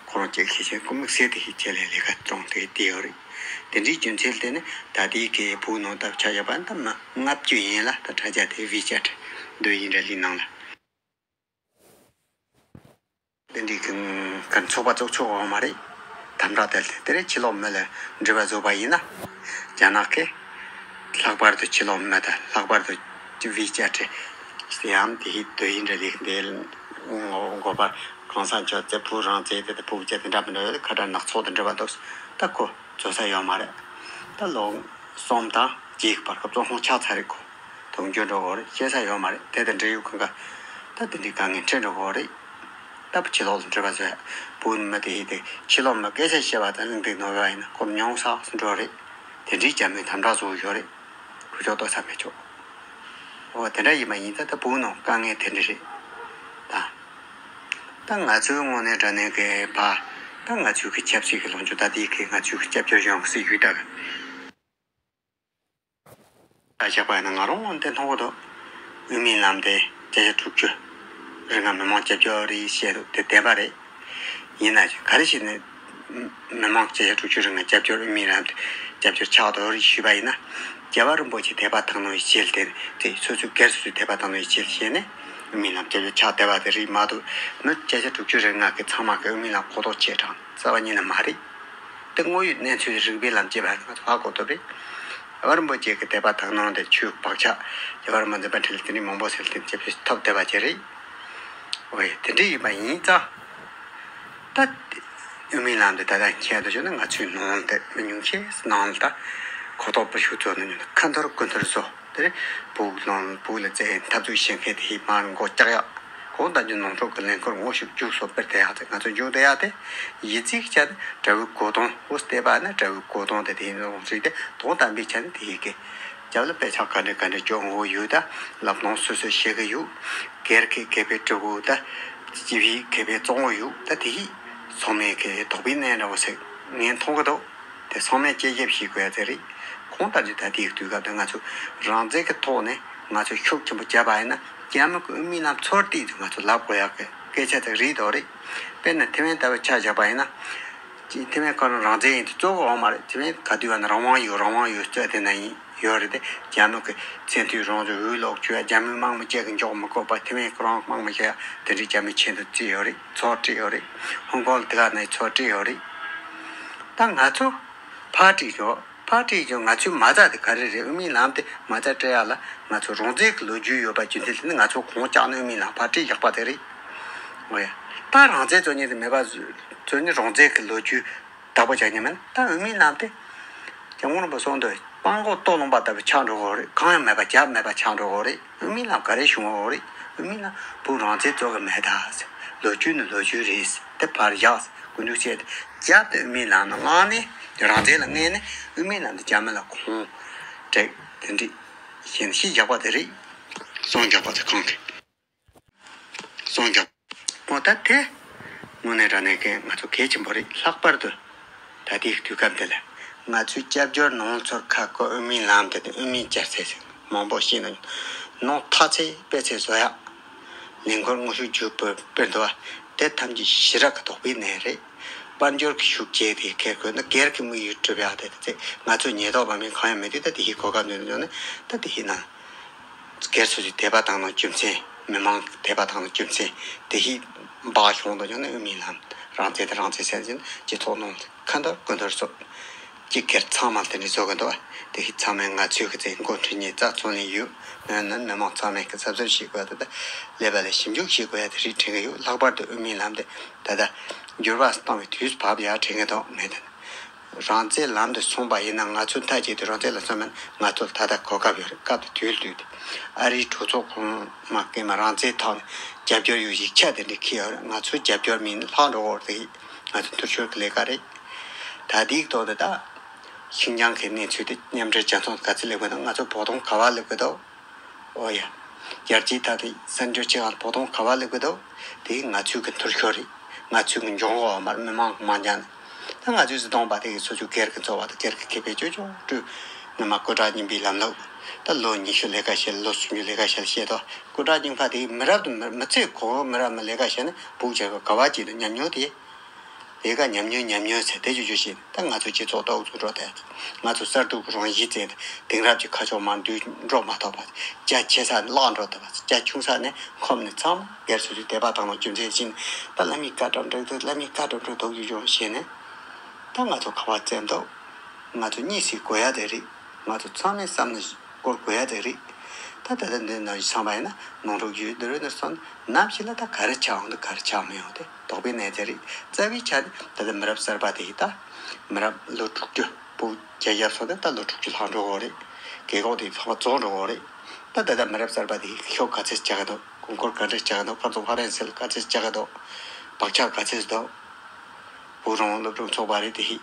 ཁོ་རང་གཅིག་ཤེས་ཤེས་ཀུན་མིག་སེ་དེ་ཤེས་ཆེད་ལས་ལས་ཀ་གཏོང་དེ་དེ་ཡོད་རེད། དེ་འདྲའི་རྒྱུ་མཚན་དེ་ནི་ད་ལྟའི་གི་བུ་ནང་ལྟ་བུ་ཆ་བཞག་པ་ནི་ད་མི་ལྔ་བཅུ་ཡིན་ལ་ད་དྲ་རྒྱ་དེ་ཝི་ཅེ་ཊི་འདོད་ཡིན་འདྲ་ལི་ནང་ལ། དེ་འདྲའི་གི་ག་ཚོགས་པ་བཙུགས་ཆོག་འོང་མ་རེད། དམ་དྲག་དེ་དེ་རེད། ཕྱི་ལོགས་མི་ལ་འབྲེལ་བ་བཟོ་བ་ཡིན་ན་རྒྱ་ནག་གི་ལྷག་པར་དུ་ཕྱི་ལོགས་མི་དང་ལྷག་པར་དུ་ཝི་ཅེ་ཊི་ཡང་དེ་ཡི་འདོད་ཡིན་འདྲ་ལི་དེ་འགོ་པ་གང་ས་མཆོག་ཙེ་བུ་རང་ཙེ་དེ་དེ་བུ་ཅེ་དེ་འདྲ་མི་འདྲ་ཡོད་ཁ་བྲལ་ནག་ཚོགས་དེ་འདྲ་བ་འདུག་ད་ཁོ་བཟོ་ས་ཡོད་མ་རེད། ད་ལོ་གསུམ་དང་རྗེས་ཀྱི་བར་སྐབས་བཙོན་ཁང་ཆགས་ཚར་རེད། ཁོ་དུང་རྒྱུ་འགྲོ་གོ་རེད་ཤེས་ས་ཡོད་མ་རེད། དེ་དང་འབྲེལ་ཡོད་གང་ག་ད་དེ་འདྲའི་དཀའ་ངལ་འཕྲད་འགྲོ་གོ་རེད། ད་བུ་ཕྱི་ལོགས་ལ་འགྲོ་བ་བཟོ་ཡ་བུ་མི་དེ་ཡིན་ཏེ་ཕྱི་ལོགས་མི་སྐད་ཆ་བཤད་པ་དང་གླེང་སྟེགས་ནོར་བ་ཡིན་ན་ཁོ་མྱོང་སག་སུ་འགྲོ་རེད། དེ་འདྲའི་རྒྱ་མིའི་དམ་དྲག་བཟོ་གི་ཡོད་རེད། ཁུ་ཆོག་ཏོ་ས་མེད་ཆོག་འོ་དེ་འདྲ་ཡིན་མ་ཡིན་ད་ད་བུ་ནང་དཀའ་ངལ་དེ་འདྲ་རེད། ད་ད་ང་ཚོའི་ངོས་ནས་དྲ་ནས་གི་ཕ་ད་ང་ཚོའི་གི་ཆབ་སྲིད་ཀྱི་ལངས་ཕྱོགས་ད་དེའི་གི་ང་ཚོའི་གི་སྐྱབས་བཅོལ་གཞུང་གི་སྲིད་བྱུས་ད་གི་ད་བཞག་པ་ཡིན་ན་ང་རང་ངོས་ནས་མཐོང་གི་འདུག་དབུ་མའི་ལམ་དེ་བརྒྱ་ཆ་དྲུག་ཅུ་རིང་ང་མི་མང་རྒྱབ་སྐྱོར་རེད་བཤད་འདུག་དེ་བདེན་པ་རེད། ཡིན་ན་ག་རེ་བྱས་ནས་མི་མང་བརྒྱ་ཆ་དྲུག་ཅུ་རིང་ང་རྒྱབ་སྐྱོར་དབུ་མའི་ལམ་དེ་རྒྱབ་སྐྱོར་ཆགས་འདུག་རེད་ཞུས་པ་ཡིན་ན། རྒྱལ་བ་རིན་པོ་ཆེ་དད་པ་དག་སྣང་ཡི་ཆེད་དེ་དེ་སོ་སོའི་སྒེར་སོ་སོའི་དད་པ་དག་སྣང་ཡི་ཆེད་བྱས་ནས་ དབུ་མའི་ལམ་སྐྱབས་བཅོལ་ཆགས་བསྡད་པ་དེ་རེད་མ་གཏོགས། མི་བརྒྱ་ཆ་དྲུག་ཅུ་རེ་ལྔ་གི་ཚང་མ་གི་དབུ་མའི་ལམ་གོ་རྟོགས་ཆེ་དྲགས་རྩ་བ་ཉིད་ནས་མ་རེད། དེ་དངོས་ཡོད་གནས་ཚུལ་རིག་པའི་ལམ་སྐྱེས་པ་ང་ཚོ་ཧ་གོ་ཐུབ་རེད། རྒྱལ་བ་རིན་པོ་ཆེ་གི་དད་པ་དག་སྣང་དེ་ཆོས་བག་ཆགས། རྒྱལ་བ་རིན་པོ་འཛིན་པ་འཕྲིན་ལས་དེ་འདྲའི་མང་པོ་ཟེར་དེ་སྐྱབས་བཅོལ་ཐོབ་བསྡད་པ་ཅིག་རེད། འོ་ཡ། དེ་འདྲ་ཡིན་པ་ཡིན་ཙང་། ད་དབུ་མའི་ལམ་དེ་ད་ལྟ་ཁྱེད་དུ་བྱུང་ན་ང་ཚོའི་ནང་དེ་མི་ཉུང་ཤས་ནང་ལ་ད་གོ་རྟོགས་པོ་ཞུ་ཚོད་ནི་ཁ་འཐོར་དགུ་འཐོར་བཟོ་དེ་རེད། བོད་ནང་བོད་ལ་བཙན་འཐབ་རྩོད་བྱེད་མཁན་དེ་ཡིན་མར་མགོ་བཀྱག་ཡག་གོང་དང་རྒྱུ་ནང་འཁྲུག་གི་ལས་འཁོར་དངོས་ཤུགས་རྒྱུགས་སོ་སྤེལ་དེ་ཡག་དེ་ང་ཚོ་འཇུག་བསྡད་ཡག་དེ་ཡིད་ཚིག་ཆ་ནི་དགྲ་བོའི་གོ་དོན་འོ་བལྟས་པ་ན་དགྲ་བོའི་གོ་དོན་དེ་དེ་ཡིན་རུང་རེད་དེ་དོན་དམ་པའི་ཆ་ནི་དེ་ཡི་གེ་རྒྱབ་ལ་དཔེ་ཆ་ག་འདྲ་ག་འདྲ་སྐྱོན་འོ་ཡོད་ད་ལབ་ནོ་སོ་སོས་ཤེས་གི་ཡོད། སྒེར་གྱི་ཁེ་ཕན་སྤྲོད་དགོས་ད། སྤྱི་པའི་ཁེ་ཕན་བཙོང་དགོས་ཡོད་ད་དེ་ཡིས་ཚང་མས་ཀྱི་དོགས་པའི་གནས་འདྲ་བོ་ཟེར་ངས་མཐོང་གི་འདུག་དེ་ཚང་མས་དཔྱད་ཞིབ་བྱེད་དགོས་ཡ་དེ་རེད། གང་ལྟར་གྱི་ད་ལྟའི་དུས་སྐབས་དུ་ང་ཚོ་རང་བཙན་གྱི་ཐོག་ནས་ང་ཚོ་ཤུགས་ཆེན་པོ་བརྒྱབ་པ་ཡིན་ན་རྒྱ་མི་གི་དབུ་མའི་ལམ་ཚོར་ཏིག་དུ་ང་ཚོ་ལབ་དགོས་ཡག་གི་སྐད་ཆ་དེ་རེད་དོ་རེད། དཔེར་ན་ཐེ་ཝན་ལྟ་བུ་ཆ་བཞག་པ་ཡིན་ན། ཅིག་ཐེ་ཝན་ཁོ་རང་རང་བཙན་ཡིན་དུ་གཙོ་བོ་འོང་མ་རེད། ཐེ་ཝན་ག་དུས་བ་ན་རང་དབང་ཡོད་རང་དབང་ཡོད་ཟེར་དེ་ན་ཡིན་ཡོད་རེད་དེ། རྒྱ་མི་གི་མཚན་མཐུན་རང་བཙན་འོས་ལོག་བཅོས་རྒྱ་མི་དམག་མི་བཅས་ཀྱི་འཇོག་མི་དགོས་པ་ཐེ་ཝན་ཁོ་རང་དམག་མི་བྱས་དེ་འདྲའི་རྒྱ་མི་ཆེད་དུ་བརྩིས་ཡོད་རེད། ཚོགས་བྲིས་ཡོད་རེད། ཧོང་ཀོང་ལ་དེ་ག་ནས་ཚོགས་བྲིས་ཡོད་རེད། ད་ང་ཚོ་ཕར་བྲིས་ཡོད། ཕར་བྲིས་ཀྱང་ང་ཚོའི་མ་རྩ་དེ་ག་རེ་རེད། དབུ་མའི་ལམ་དེ་མ་རྩ་སྤྲད་ཡག་ལ་ང་ཚོ་རང་བཙན་གྱི་ལོ་རྒྱུས་ཡོད་པ་རྒྱུ་མཚན་དེ་ནི་ང་ཚོ་གང་ལྕགས་ནས་དབུ་མའི་ལམ་ཕར་བྲིས་བཞག་པ་དེ་རེད། འོ་ཡ། ད་རང་བཙན་རྩོད་མཁན་དེ་མེད་པ་བཟོ་ནི་རང་བཙན་གྱི་ལོ་རྒྱུས་བདག་པོ་བྱ་མཁན་མིན། ད་དབུ་མའི་ལམ་དེ་སྐྱབས་མགོན་རིན་པོ་གསུངས་འདུག་སྤང་གོང་ལྟོ་ལོང་པ་ལྟ་བུ་ཆགས་འགྲོ་གི་རེད། གང་ཡང་མེད་པ་རྒྱབ་མེད་པ་ཆགས་འགྲོ་གི་རེད། དབུ་མའི་ལམ་ག་རེ་བྱུང་བ་རེད། དབུ་མའི་ལམ་བོད་རང་བཙན་རྩོད་གི་མེད་ད་ཟེར། ལོ་རྒྱུས་ནི་ལོ་རྒྱུས་རེད་ཟེར། དེ་ཕར་བཞག་ཟེར་གོ་འདུག་བྱས་ཏེ་རྒྱབ་དེ་དབུ་མའི་ལམ་ལ་མངགས་ནས་རང་བཙན་ལ་མངགས་ནས་དབུ་མའི་ལམ་དེ་རྒྱ་མི་ལ་ཁོང་སྤྲད་དེ་འདྲི་ཞེས་ཤིག་བཞག་པ་དེ་རེད། གསུང་བཞག་པ་དེ་གང་གི་གསུང་བཞག་པོ་ད་དེ་དངོས་གནས་དྲང་གནས་ཀྱི་ང་ཚོ་གལ་ཆེན་པོ་རེད། ལྷག་པར་དུ་ད་ལྟའི་དུས་སྐབས་འདི་ལ་ང་ཚོའི་སྐྱབས་བཅོལ་ནང་ཚོར་ཁ་བཀོད་དབུ་མའི་ལམ་དེ་དང་དབུ་མའི་སྦྱར་ཚད་ཟེར་མང་པོ་ཤེས་ན་ནང་ཐག་ཚད་དཔེ་ཚད་བཟོ་ཡག་ལས་འཁོར་དངོས་ཤུགས་རྒྱུགས་སྤེལ་སྤེལ་འདུག་བ། དེ་ཐམས་ཅད་ཞི་རགས་ཀྱི་དོགས་པའི་གནས་རེད། དཔལ་འབྱོར་གྱི་ཤུགས་རྐྱེན་དེ་ཁེལ་དགོས་ན་སྒེར་གྱི་དམིགས་ཡུལ་སྒྲུབ་ཡག་དེ་དེ་ཚེ་ང་ཚོ་ཉེན་རྟོག་པ་མིན་གང་ཡང་མེད་དུས་ད་དེ་ཧི་གོ་སྐབས་འདོན་འདོན་ནས་ད་དེ་ཧི་ན། སྒེར་སོ་སོའི་དད་པ་དག་སྣང་རྒྱུ་མཚན། མི་མང་གི་དད་པ་དག་སྣང་རྒྱུ་མཚན། དེ་ཧི་འབག་གཞུང་དུ་འཇོག་ནས་དབུ་མའི་ལམ་རང་བཙན་དེ་རང་བཙན་ཟེར་ཟིན་སྤྱི་ཚོགས་ནང་ཁ་འཐོར་དགུ་འཐོར་སོགས་ཀྱི་སྒེར་ཚང་མ་དེ་འདྲ་བཟོ་གི་འདུག་དེ་ཧི་ཚང་མས་ང་ཚོའི་གི་ཚེ་འགོ་ཁྲིད་ཉེ་རྩ་ཚོང་ལས་ཡོད། ཡང་ན་མི་མང་ཚང་མས་གི་གཟབ་གཟབ་བྱེད་དགོས་ད་ལྟ་ཀླད་པ་ལ་ཞིབ་འཇུག་བྱེད་དགོས་ཡ་དེ་རིགས་དྲན་གི་ཡོད། ལྷག་པར་དུ་དབུ་མའི་ལམ་དེ་ད་ལྟ་འགྱུར་བ་བཏང་བའི་དུས་བབ་ཡ་དྲན་གི་འདུག་ངས་དེ་རང་བཙན་ལམ་དུ་སོང་པ་ཡིན་ན་ང་ཚོ་མཐའ་གཅིག་ཏུ་རང་བཙན་ལ་སོང་མིན་ང་ཚོ་ལ་ད་ལྟ་གོ་སྐབས་ཡོད་རེད། སྐབས་དེ་དུས་ལ་དུས་ཏེ་ཨ་རིའི་གྲོས་ཚོགས་གོང་མ་ཀེ་མ་རང་བཙན་ཐོག་ནས་རྒྱབ་སྐྱོར་ཡོད་ཡིག་ཆ་དེ་འདྲ་ཁྱེར་ཡོད་རེད། ང་ཚོའི་རྒྱབ་སྐྱོར་མིན་ལྷག་འགྲོ་གི་རེད། ང་ཚོ་འཐུས་ཤོར་གྱི་ལས་ཀ་རེད། ད་དེའི་ཐོག་ཏུ་ད་ཤིན་ཅང་གི་གནས་ཚུལ་དེ་མཉམ་འབྲེལ་རྒྱལ་ཚོགས་ག་ཚོད་སླེབས་དགོས་ན་ང་ཚོ་བོགས་གཏོང་ག་པར་སླེབས་དགོས་འདུག་ཨོ་ཡ། རྒྱལ་སྤྱིའི་ཐད་དུ་གསར་འགྱུར་ཆེ་བ་བོགས་གཏོང་ག་པར་སླེབས་དགོས་འདུག་དེ་ང་ཚོའི་གི་འཐུས་ཤོར་རེད། ང་ཚོའི་གི་འབྱུང་བ་མར་མི་མང་མ་འཇགས་ནས། ད་ང་ཚོའི་སྲིད་དོན་པ་དེ་གི་སོ་སོའི་སྒེར་གི་འཚོ་བ་དང་སྒེར་གི་ཁེ་ཕན་ཅོ་ཅོ་སྤྲོད། ངོ་མ་སྐུ་དྲག་རྙིང་པའི་ལམ་ལུགས། ད་ལོ་ཉི་ཤུ་ལས་ཀ་བྱེད་ལོ་སུམ་ཅུ་ལས་ཀ་བྱེད་བཤད་དོ། སྐུ་དྲག་རྙིང་པ་དེ་མི་རབས་དང་མི་མི་ཚེ་གང་མི་རབས་མི་ལས་ཀ་བྱས་ནས་བུག་བྱས་པ་ག་བ་ཅིག་ཏུ་ཉམས་མྱོང་དེ། ལས་ཀ་ཉམས་མྱོང་ཉམས་མྱོང་ཟེར་དེ་ཅོ་ཅོ་བྱས་ད་ང་ཚོ་སྤྱི་ཚོགས་ཏོག་ཙམ་འགྲོ་དེ། ང་ཚོ་གསར་གཏོད་ཀྱི་རང་བཞིན་བཙན་དེང་རབས་ཀྱི་ཁ་ཕྱོགས་མར་འདུས་འགྲོ་མ་ཐུབ་པ། རྒྱ་ཆེ་ས་ནས་བརླག་འགྲོ་ཐུབ་པ། རྒྱ་ཆུང་ས་ནས་འཁོམ་ནས་ཚང་མ་སྒེར་སོ་སོའི་དད་པ་དག་སྣང་རྒྱུ་མཚན་བྱས་ནས་ད་བླ་མའི་བཀའ་བཀྲམ་འགྲིག་ཏུ་བླ་མའི་བཀའ་བཀྲམ་འགྲིག་དོག་རྒྱུ་ཅོ་བྱས་ནས་ད་ང་ཚོ་ག་པར་བཙན་འདུག་ང་ཚོ་གཉིད་སད་དགོས་ཡ་དེ་རེད། ང་ཚོ་ཚང་མས་བསམ་ནས་སྐོར་དགོས་ཡ་དེ་རེད། ད་ད་ལྟ་འདི་ནང་བཞིན་བསམ་པ་ཡིན་ན་ནོར་འཁྲུལ་ཡོད་འདི་རེད་འདི་སོང་ནམ་ཞིག་ལ་ད་ག་རེ་ཆགས་འོང་འདུག་ག་རེ་ཆགས་མི་ཡོང་དེ་དོགས་པའི་གནས་དེ་རེད། རྩ་བའི་ཆ་ནས་ད་ལྟ་མི་རབས་གསར་པ་དེ་ཡིས་ད་མི་རབས་ལོ་དྲུག་ཅུ་བོད་རྒྱ་ཡབ་སོང་ད་ད་ལོ་དྲུག་ཅུ་ལྷག་འགྲོ་གི་རེད། རྒས་འཁོགས་དེ་ཚང་མ་རྫོགས་འགྲོ་གི་རེད། ད་ད་ལྟ་མི་རབས་གསར་པ་དེ་ཡིས་ཤོག་ག་ཚད་རྒྱག་གི་འདུག་དགོས་མཁོར་ག་འདྲ་རྒྱག་གི་འདུག་ཁོ་ཚོ་ཧྥ་རན་སི་ལ་ག་ཚད་རྒྱག་གི་འདུག་བག་ཆགས་ག་ཚད་འདུག་བོད་རང་སློབ་ཕྲུག་ཚོགས་པ་རེད་དེ་ཧི།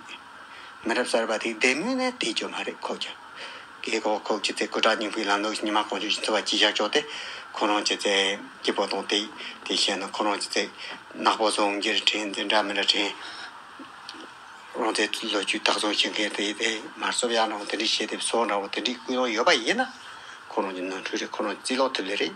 མི་རབས་གསར་པ་དེ་བདེ་མོས་ནས་བསྡད་རྒྱུ་མ་རེད་ཁོ་ཀྱང་། རྒས་འཁོགས་ཁོ་ཀྱི་ཚེ་སྐུ་དྲག་རྙིང་པའི་ལམ་ལུགས་ཉི་མ་གང་བྱུང་ཞིག་འཚོ་བ་སྐྱེལ་བཞག་ཆོག་སྟེ། ཁོ་རང་གི་ཚེ་སྐྱིད་པོ་དང་བདེ། དེ་བྱས་ན་ཁོ་རང་གི་ཚེ་ནག་པོ་བཟོ་འོང་རྒྱུ་རེད་དྲན་འདི་འདྲ་མི་འདྲ་དྲན། རང་ཚེ་ལོ་རྒྱུས་བདག་བཟུང་བྱེད་མཁན་དེ་དེ་མར་སོབ་ཡག་ནང་དེ་འདྲ་བྱས་ཏེ་བཟོ་འདྲ་བོ་དེ་འདྲའི་ཀུན་སློང་ཡོད་པ་ཡིན་ན། ཁོ་རང་གི་ནོར་འཁྲུལ་རེད། ཁོ་རང་རྩིས་ལོག་ཐུབ་ལེ་རེད།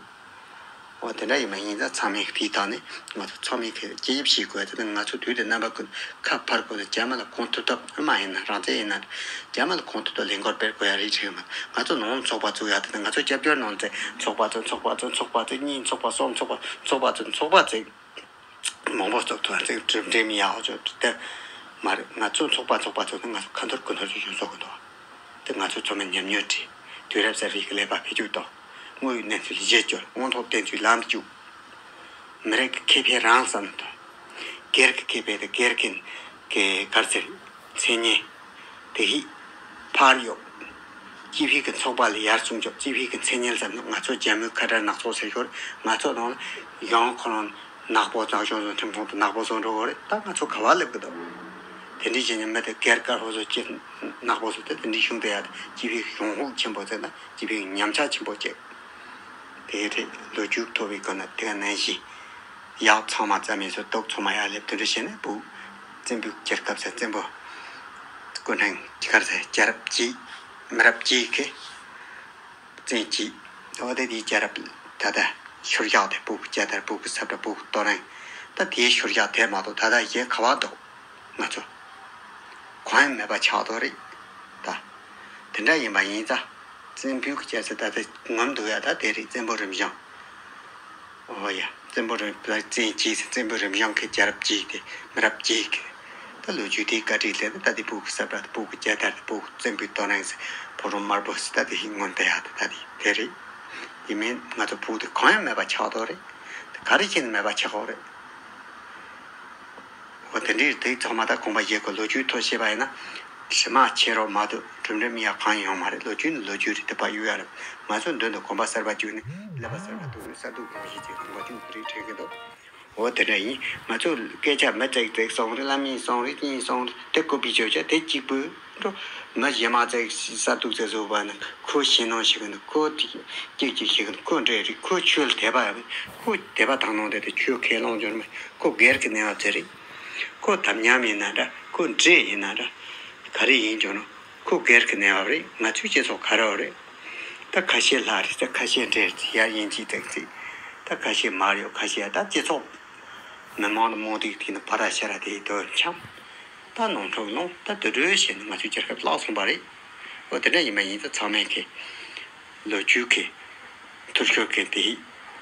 འོ་དེ་འདྲ་ཡིན་པ་ཡིན་ཙང་ཚང་མས་དེའི་ཐོག་ནས་ང་ཚོ་ཚང་མས་ཀྱི་སྐྱིད་ཡིབ་བྱེད་དགོས། དེ་ནི་ང་ཚོ་དུས་དང་རྣམ་པ་ཀུན་ཁ་ཕར་དགོས་ན་རྒྱ་མི་ལ་གང་ཐུབ་ཐུབ་སྔོན་མ་ཡིན་ན་རང་བཙན་ཡིན་ན་རྒྱ་མི་ལ་གང་ཐུབ་ཐུབ་ལས་འགུལ་སྤེལ་དགོས་ཡ་རེད་དྲན་གི་མ། ང་ཚོ་ནང་ཚོགས་པ་བཙུགས་ཡ་དེ་ནི་ང་ཚོ་སྐྱབས་བཅོལ་ནང་ཚེ་ཚོགས་པ་བཙུགས་ཚོགས་པ་བཙུགས་ཚོགས་པ་བཙུགས་གཉིས་ཚོགས་པ་གསུམ་ཚོགས་པ་ཚོགས་པ་བཙུགས་ཚོགས་པ་བཙུགས་མང་པོ་བཙུགས་ཐུབ་ཚེ་གྲུབ་འབྲས་མི་ཡག་ཅོ་དེ་མ་རེད། ང་ཚོ་ཚོགས་པ་ཚོགས་པ་ཚོ་ནི་ང་ཚོ་ཁ་འཐོར་ཁུ་འཐོར་ཅིག་བྱུང་སོང་གི་འདུག་དེ་ང་ཚོ་ཚང་མས་ཉམས་མྱོང་བྲིས། དུས་རབས་གསར་པའི་ཀླད་པ་འཕེལ་འགྱུར་དང་། དངོས་ཡོད་གནས་ཚུལ་གཞིར་བཅོལ། དངོས་ཐོག་བསྟན་ཚུལ་ལམ་བཅུག་མི་རིགས་ཀྱི་ཁེ་ཕན་རང་བསམ་དང་། སྒེར་གྱི་ཁེ་ཕན་དང་སྒེར་གྱི་གི་ག་རེ་ཟེར་མཚན་སྙན་དེ་ཡིས་ཕར་གཡོག་སྤྱི་པའི་གི་ཚོགས་པ་ལ་ཡར་སྲུང་སྐྱོབ། སྤྱི་པའི་གི་མཚན་སྙན་བསམ་ན་ང་ཚོ་རྒྱ་མིའི་ཁ་བྲལ་ནག་ཚོགས་ཟེར་ཞོར་ང་ཚོ་ནང་ལ་ཡང་ཁོ་རང་ནག་པོ་བཙན་བྱོལ་བཟོ་ཁྲིམས་ཁང་དུ་ནག་པོ་བཟོ་འགྲོ་གི་རེད། ད་ང་ཚོ་ག་བ་སླེབས་གི་འདུག་དེ་འདྲའི་བྱས་ནས་མི་དེ་སྒེར་དཀར་པོ་བཟོ་ཅི་ནག་པོ་བཟོ་དེ་དེ་འདྲའི་གཞུང་དེ་ཡ་དེ་སྤྱི་པའི་གཞུང་ཧུག་ཆེན་པོ་བཙལ་ན་སྤྱི་པའི་ཉམས་ཆག་ཆེན་པོ་བྱེད། དེའི་རིགས་ལོ་རྒྱུས་ཐོབ་པའི་སྒོ་ནས་དེ་ག་ནང་བཞིན་ཡག་ཚང་མ་རྩ་མེད་བཟོ། སྡུག་ཚང་མ་ཡར་སླེབས། དེ་འདྲ་བྱས་ནས་བོད་བཙན་པོའི་རྒྱལ་ཁབ་ཟེར་བཙན་པོ་སྐུ་ཕྲེང་ག་རེ་ཟེར་རྒྱལ་རབས་གཅིག་མི་རབས་གཅིག་གི་བཙན་གཅིག་འོ་དེ་དེའི་རྒྱལ་རབས་ད་ལྟ་ཤུལ་བཞག་དེ་བོད་ཀྱི་རྒྱལ་དར་བོད་ཀྱི་ས་བཀྲ་བོད་ཀྱི་ཏོ་རེངས་ད་དེའི་ཤུལ་བཞག་དེ་མ་གཏོགས་ད་ལྟ་གཞན་ག་བ་འདུག་ང་ཚོ་གང་ཡང་མེད་པ་ཆགས་ཐོག་རེད་ད། དེ་འདྲ་ཡིན་པ་ཡིན་ཙང་བཙན་པོའི་སྐད་ཆ་ད་ལྟ་ངོམ་འདུག་ཡ་ད་དེ་རེད། བཙན་པོ་རིམ་བྱོན། ཨོ་ཡ། བཙན་པོ་རིམ་བཙན་གྱིས་བཙན་པོ་རིམ་བྱོན་གྱི་རྒྱལ་རབས་གཅིག་དེ་མི་རབས་གཅིག་གི་ད་ལོ་རྒྱུས་དེའི་བཀའ་ཁྲིད་ལས་ད་དེ་བོད་ཀྱི་ས་བཀྲ་དེ་བོད་ཀྱི་རྒྱལ་དར་དེ་བོད་ཀྱི་བཙན་པོའི་ཏོ་རེངས་ཕོ་བྲང་དམར་པོ་ད་དེ་ཞིག་ངོམ་བསྡད་ཡ་ད་ད་དེ་དེ་རེད། དེ་མིན་ང་ཚོ་བོད་དེ་གང་ཡང་མེད་པ་ཆགས་ཐོག་རེད། དེ་ག་རེ་བྱས་ནས་མེད་པ་ཆགས་ཡོད་རེད། འོ་དེ་འདྲའི་དེ་ཚང་མ་ད་དགོངས་པ་བཞེས་དགོས། ལོ་རྒྱུས་ཐོག་བཤད་པ་ཡིན་ན་དྲི་མ་ཆེ་རོགས་མ་གཏོགས་གྲུབ་འབྲས་མི་ཡག་གང་ཡང་ཡོང་མ་རེད། ལོ་རྒྱུས་ནི་ལོ་རྒྱུས་རེད། དེ་ཕར་གཡུག་ཡ་རེད། ང་ཚོ་མདུན་དུ་དགོན་པ་གསར་པ་བཅུག་ནས་ཀླད་པ་གསར་པ་གཏོང་ནས་གསར་གཏོད་གང་ཞིག་བྱེད་དགོངས་པ་བཅུག་རེད་དྲན་གྱི་འདུག་འོ་དེ་འདྲ་ཡིན། ང་ཚོ་སྐད་ཆ་མི་ཙིག་ཙིག་གསུང་རེད། བླ་མས་གསུང་རེད། གཉིས་གསུང་རེད། དེ་ཀོ་པི་བྱོས་བྱས་དེ་གཅིག་པུས་འགྲོ། མི་གཞན་མ་ཙིག་གསར་གཏོད་ཙིག་བཟོ་བ་ནི་ཁོ་ཞེད་སྣང་བྱེད་གི་འདུག་ཁོ་དེ་སྐྱིད་སྐྱིད་བྱེད་གི་འདུག་ཁོ་འདྲེ་རེད། ཁོ་ཆོས་ལ་དད་པ་ཡོད་རེད། ཁོ་དད་པ་དག་སྣང་དེ་དེ་ཆོས་ཁས་བླངས་འབྱོར་མེད། ཁོ་སྒེར་གྱི་གནས་བབ་ཙིག་རེད། ཁོ་དམ་ཉམས་ཡིན་ན་འདྲ། ཁོ་འདྲེ་ཡིན་ན་འདྲ། ག་རེ་ཡིན་ཀྱང་ན་ཁོ་སྒེར་གྱི་གནས་བབ་རེད། ང་ཚོའི་སྤྱི་ཚོགས་ག་རེ་བ་རེད། ད་ཁ་ཤས་ལྷ་རེད་ཟེར། ཁ་ཤས་འདྲེ་རེད་ཟེར། ཡར་དབྱིན་ཇི་ཙིག་ཙིག་ད་ཁ་ཤས་མར་ཡོད། ཁ་ཤས་ད་སྤྱི་ཚོགས་མི་མང་ལ་རྨོངས་དད་ཀྱི་ཐོག་ནས་ཕ་ར་ཤ་ར་དེ་དོན་འཁྱམས། ད་ནང་འཁྲུག་ནང་ད་དུད་འགྲོའི་ཞེན་ང་ཚོའི་རྒྱལ་ཁབ་བརླག་སོང་བ་རེད། འོ་དེ་འདྲ་ཡིན་པ་ཡིན་ཙང་ཚང་མས་ཀྱི་ལོ་རྒྱུས་ཀྱི་ཐུར་ཤོར་གྱི་དེ་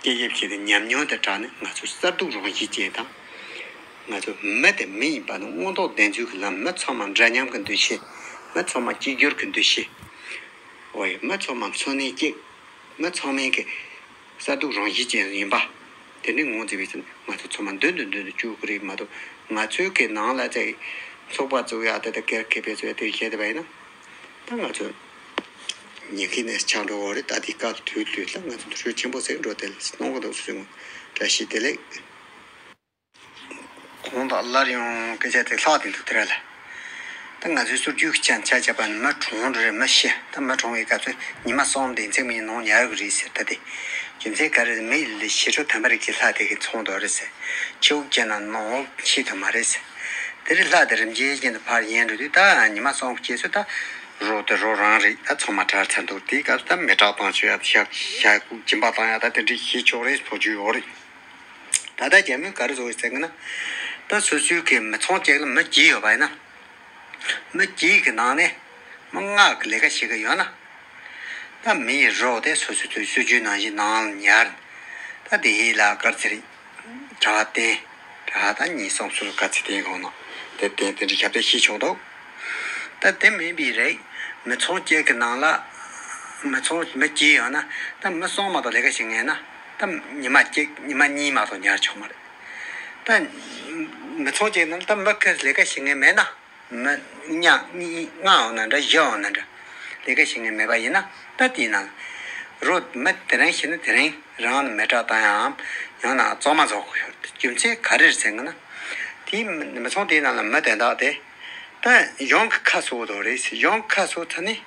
སྐད་ཡིབ་བྱས་ཏེ་ཉམས་མྱོང་དེ་དྲངས་ནས་ང་ཚོ་གསར་གཏོད་རང་བཞིན་ཅན་དང་། ང་ཚོ་མི་དེ་མི་ཡིན་པ་ནི་མངོན་རྟོགས་ལྡན་ཚུལ་གྱི་ལམ། མི་ཚང་མ་འདྲ་མཉམ་གྱི་འདུ་ཤེས། མི་ཚང་མ་གཅིག་གྱུར་གྱི་འདུ་ཤེས། འོ་ཡ། མི་ཚང་མ་འཚོ་གནས་གཅིག་མི་ཚང་མས་ཀྱི་གསར་གཏོད་རང་བཞིན་ཅན་ཡིན་པ། དེ་འདྲའི་ངོས་འཛིན་པའི་ཚུལ་ང་ཚོ་ཚང་མ་མདུན་དུ་མདུན་དུ་བསྐྱོད་དགོས་རེད་མ་གཏོགས། ང་ཚོའི་གི་ནང་ལ་ཚེ་ཚོགས་པ་བཙུགས་ཡག་དེ་དང་སྒེར་ཁེ་ཕན་བཟོ་ཡག་དེ་བཤད་བསྡད་པ་ཡིན་ན། ད་ང་ཚོ་ཉེན་ཁའི་གནས་ཆགས་འགྲོ་བ་རེད། ད་ལྟའི་སྐབས་དུས་དུས་ལ་ང་ཚོ་འདུ་ཤེས་ཆེན་པོ་ཟེར་འགྲོ་དེ་ལ་གནང་གི་འདུག་སུ་བྱུང་བཀྲ་ཤིས་བདེ་ལེགས། གོང་དང་སླར་ཡང་སྐད་ཆ་དེ་ལྷག་བསྡད་འདུག་དེ་ར་ལ། ད་ང་ཚོའི་སྲོལ་རྒྱུན་གྱི་ཆ་ཆ་བཞག་པ་ནི་མི་གྲོངས་འགྲོ་རེད། མི་ཤི། ད་མི་གྲོངས་པའི་སྐབས་སུ་ཉི་མ་གསུམ་དེ་མཚན་མོ་ཡིན་ནང་ཉལ་གི་རེད་ཟེར། ད་དེ་རྒྱུ་མཚན་ག་རེ་རེད། མི་ལ་ཞི་ཁྲོ་དམ་པ་རིགས་ཀྱི་ལྷ་དེ་གི་ཚོང་དོ་རེད་ཟེར། ཕྱི་དབུགས་ཅན་ན་ནང་དབུགས་ཆད་དོ་མ་རེད་ཟེར། དེ་རིང་ལྷ་དེ་རིམ་གྱིས་རྒྱུན་དུ་ཕར་ཡལ་འགྲོ་དུས་ད་ཉི་མ་གསུམ་གི་རྗེས་སུ་ད་རོ་དེ་རོ་རང་རེད། ད་ཚང་མ་བྲལ་ཚར་འདུག་དེའི་སྐབས་སུ་ད་མེ་སྲེག་བཏང་ཆོག་ཡ། ཞག་ཞག་སྦྱིན་པ་བཏང་ཡ་ད་དེ་འདྲའི་ཤེས་ཆོག་རེད། ཕོ་རྒྱུད་ཡོད་རེད། ད་ལྟ་རྒྱ་མིས་ག་རེ་བཟོ་ཡོད་ཟེར་གི་ན། ད་སོ་སོའི་གི་མི་ཚང་གཅིག་ལ་མི་བརྒྱད་ཡོད་པ་ཡིན་ན། མི་བརྒྱད་གི་ནང་ནས་མི་ལྔ་གི་ལས་ཀ་བྱེད་གི་ཡོད་ན། ད་མི་ཡི་རོ་དེ་སོ་སོའི་སྲོལ་རྒྱུན་ནང་བཞིན་ནང་ལ་ཉར། ད་དེ་ཡི་ལ་གར་ཚེ་རིག་གྲྭ་བ་བསྟེན། གྲྭ་བ་ད་གཉིས་གསུམ་སུ་ག་ཚེ་བསྟེན་གང་ན་དེ་བསྟེན། དེ་འདྲའི་ཞབས་བརྟན་ཤེས་ཆོག་འདུག་ད་དེ་མིན་པའི་རིགས་མི་ཚང་གཅིག་གི་ནང་ལ་མི་ཚང་མི་བརྒྱད་ཡོད་ན། ད་མི་གསུམ་མ་གཏོགས་ལས་ཀ་བྱེད་མཁན་ན། ད་ཉི་མ་གཅིག་ཉི་མ་གཉིས་མ་གཏོགས་ཉར་ཆོག་མ་རེད། ད་མི་ཚང་གཅིག་ནང་ལ་ད་མི་ཁ་ལས་ཀ་བྱེད་མཁན་མེད་ན། མི་ཉག་གཉིས་ལྔ་འོང་ན་འདྲ། བཞི་འོང་ན་འདྲ། ལས་ཀ་བྱེད་མཁན་མེད་པ་ཡིན་ན། ད་དེའི་ནང་རོ་མི་དེ་རིང་ཤི་ན་དེ་རིང་རང་ནས་མེ་སྲེག་བཏང་ཡའམ་ཡང་ན་གཙང་མ་བཟོ་དགོས་ཡོད། རྒྱུ་མཚན་ག་རེ་རེད་ཟེར་གི་ན། དེའི་མི་མི་ཚང་དེའི་ནང་ལ་མི་དེ་དག་དེ་ད་གཞུང་གི་ཁ་གསོ་དོ་རེད་ཟེར། གཞུང་གི་ཁ་གསོ་ཚར་ནས་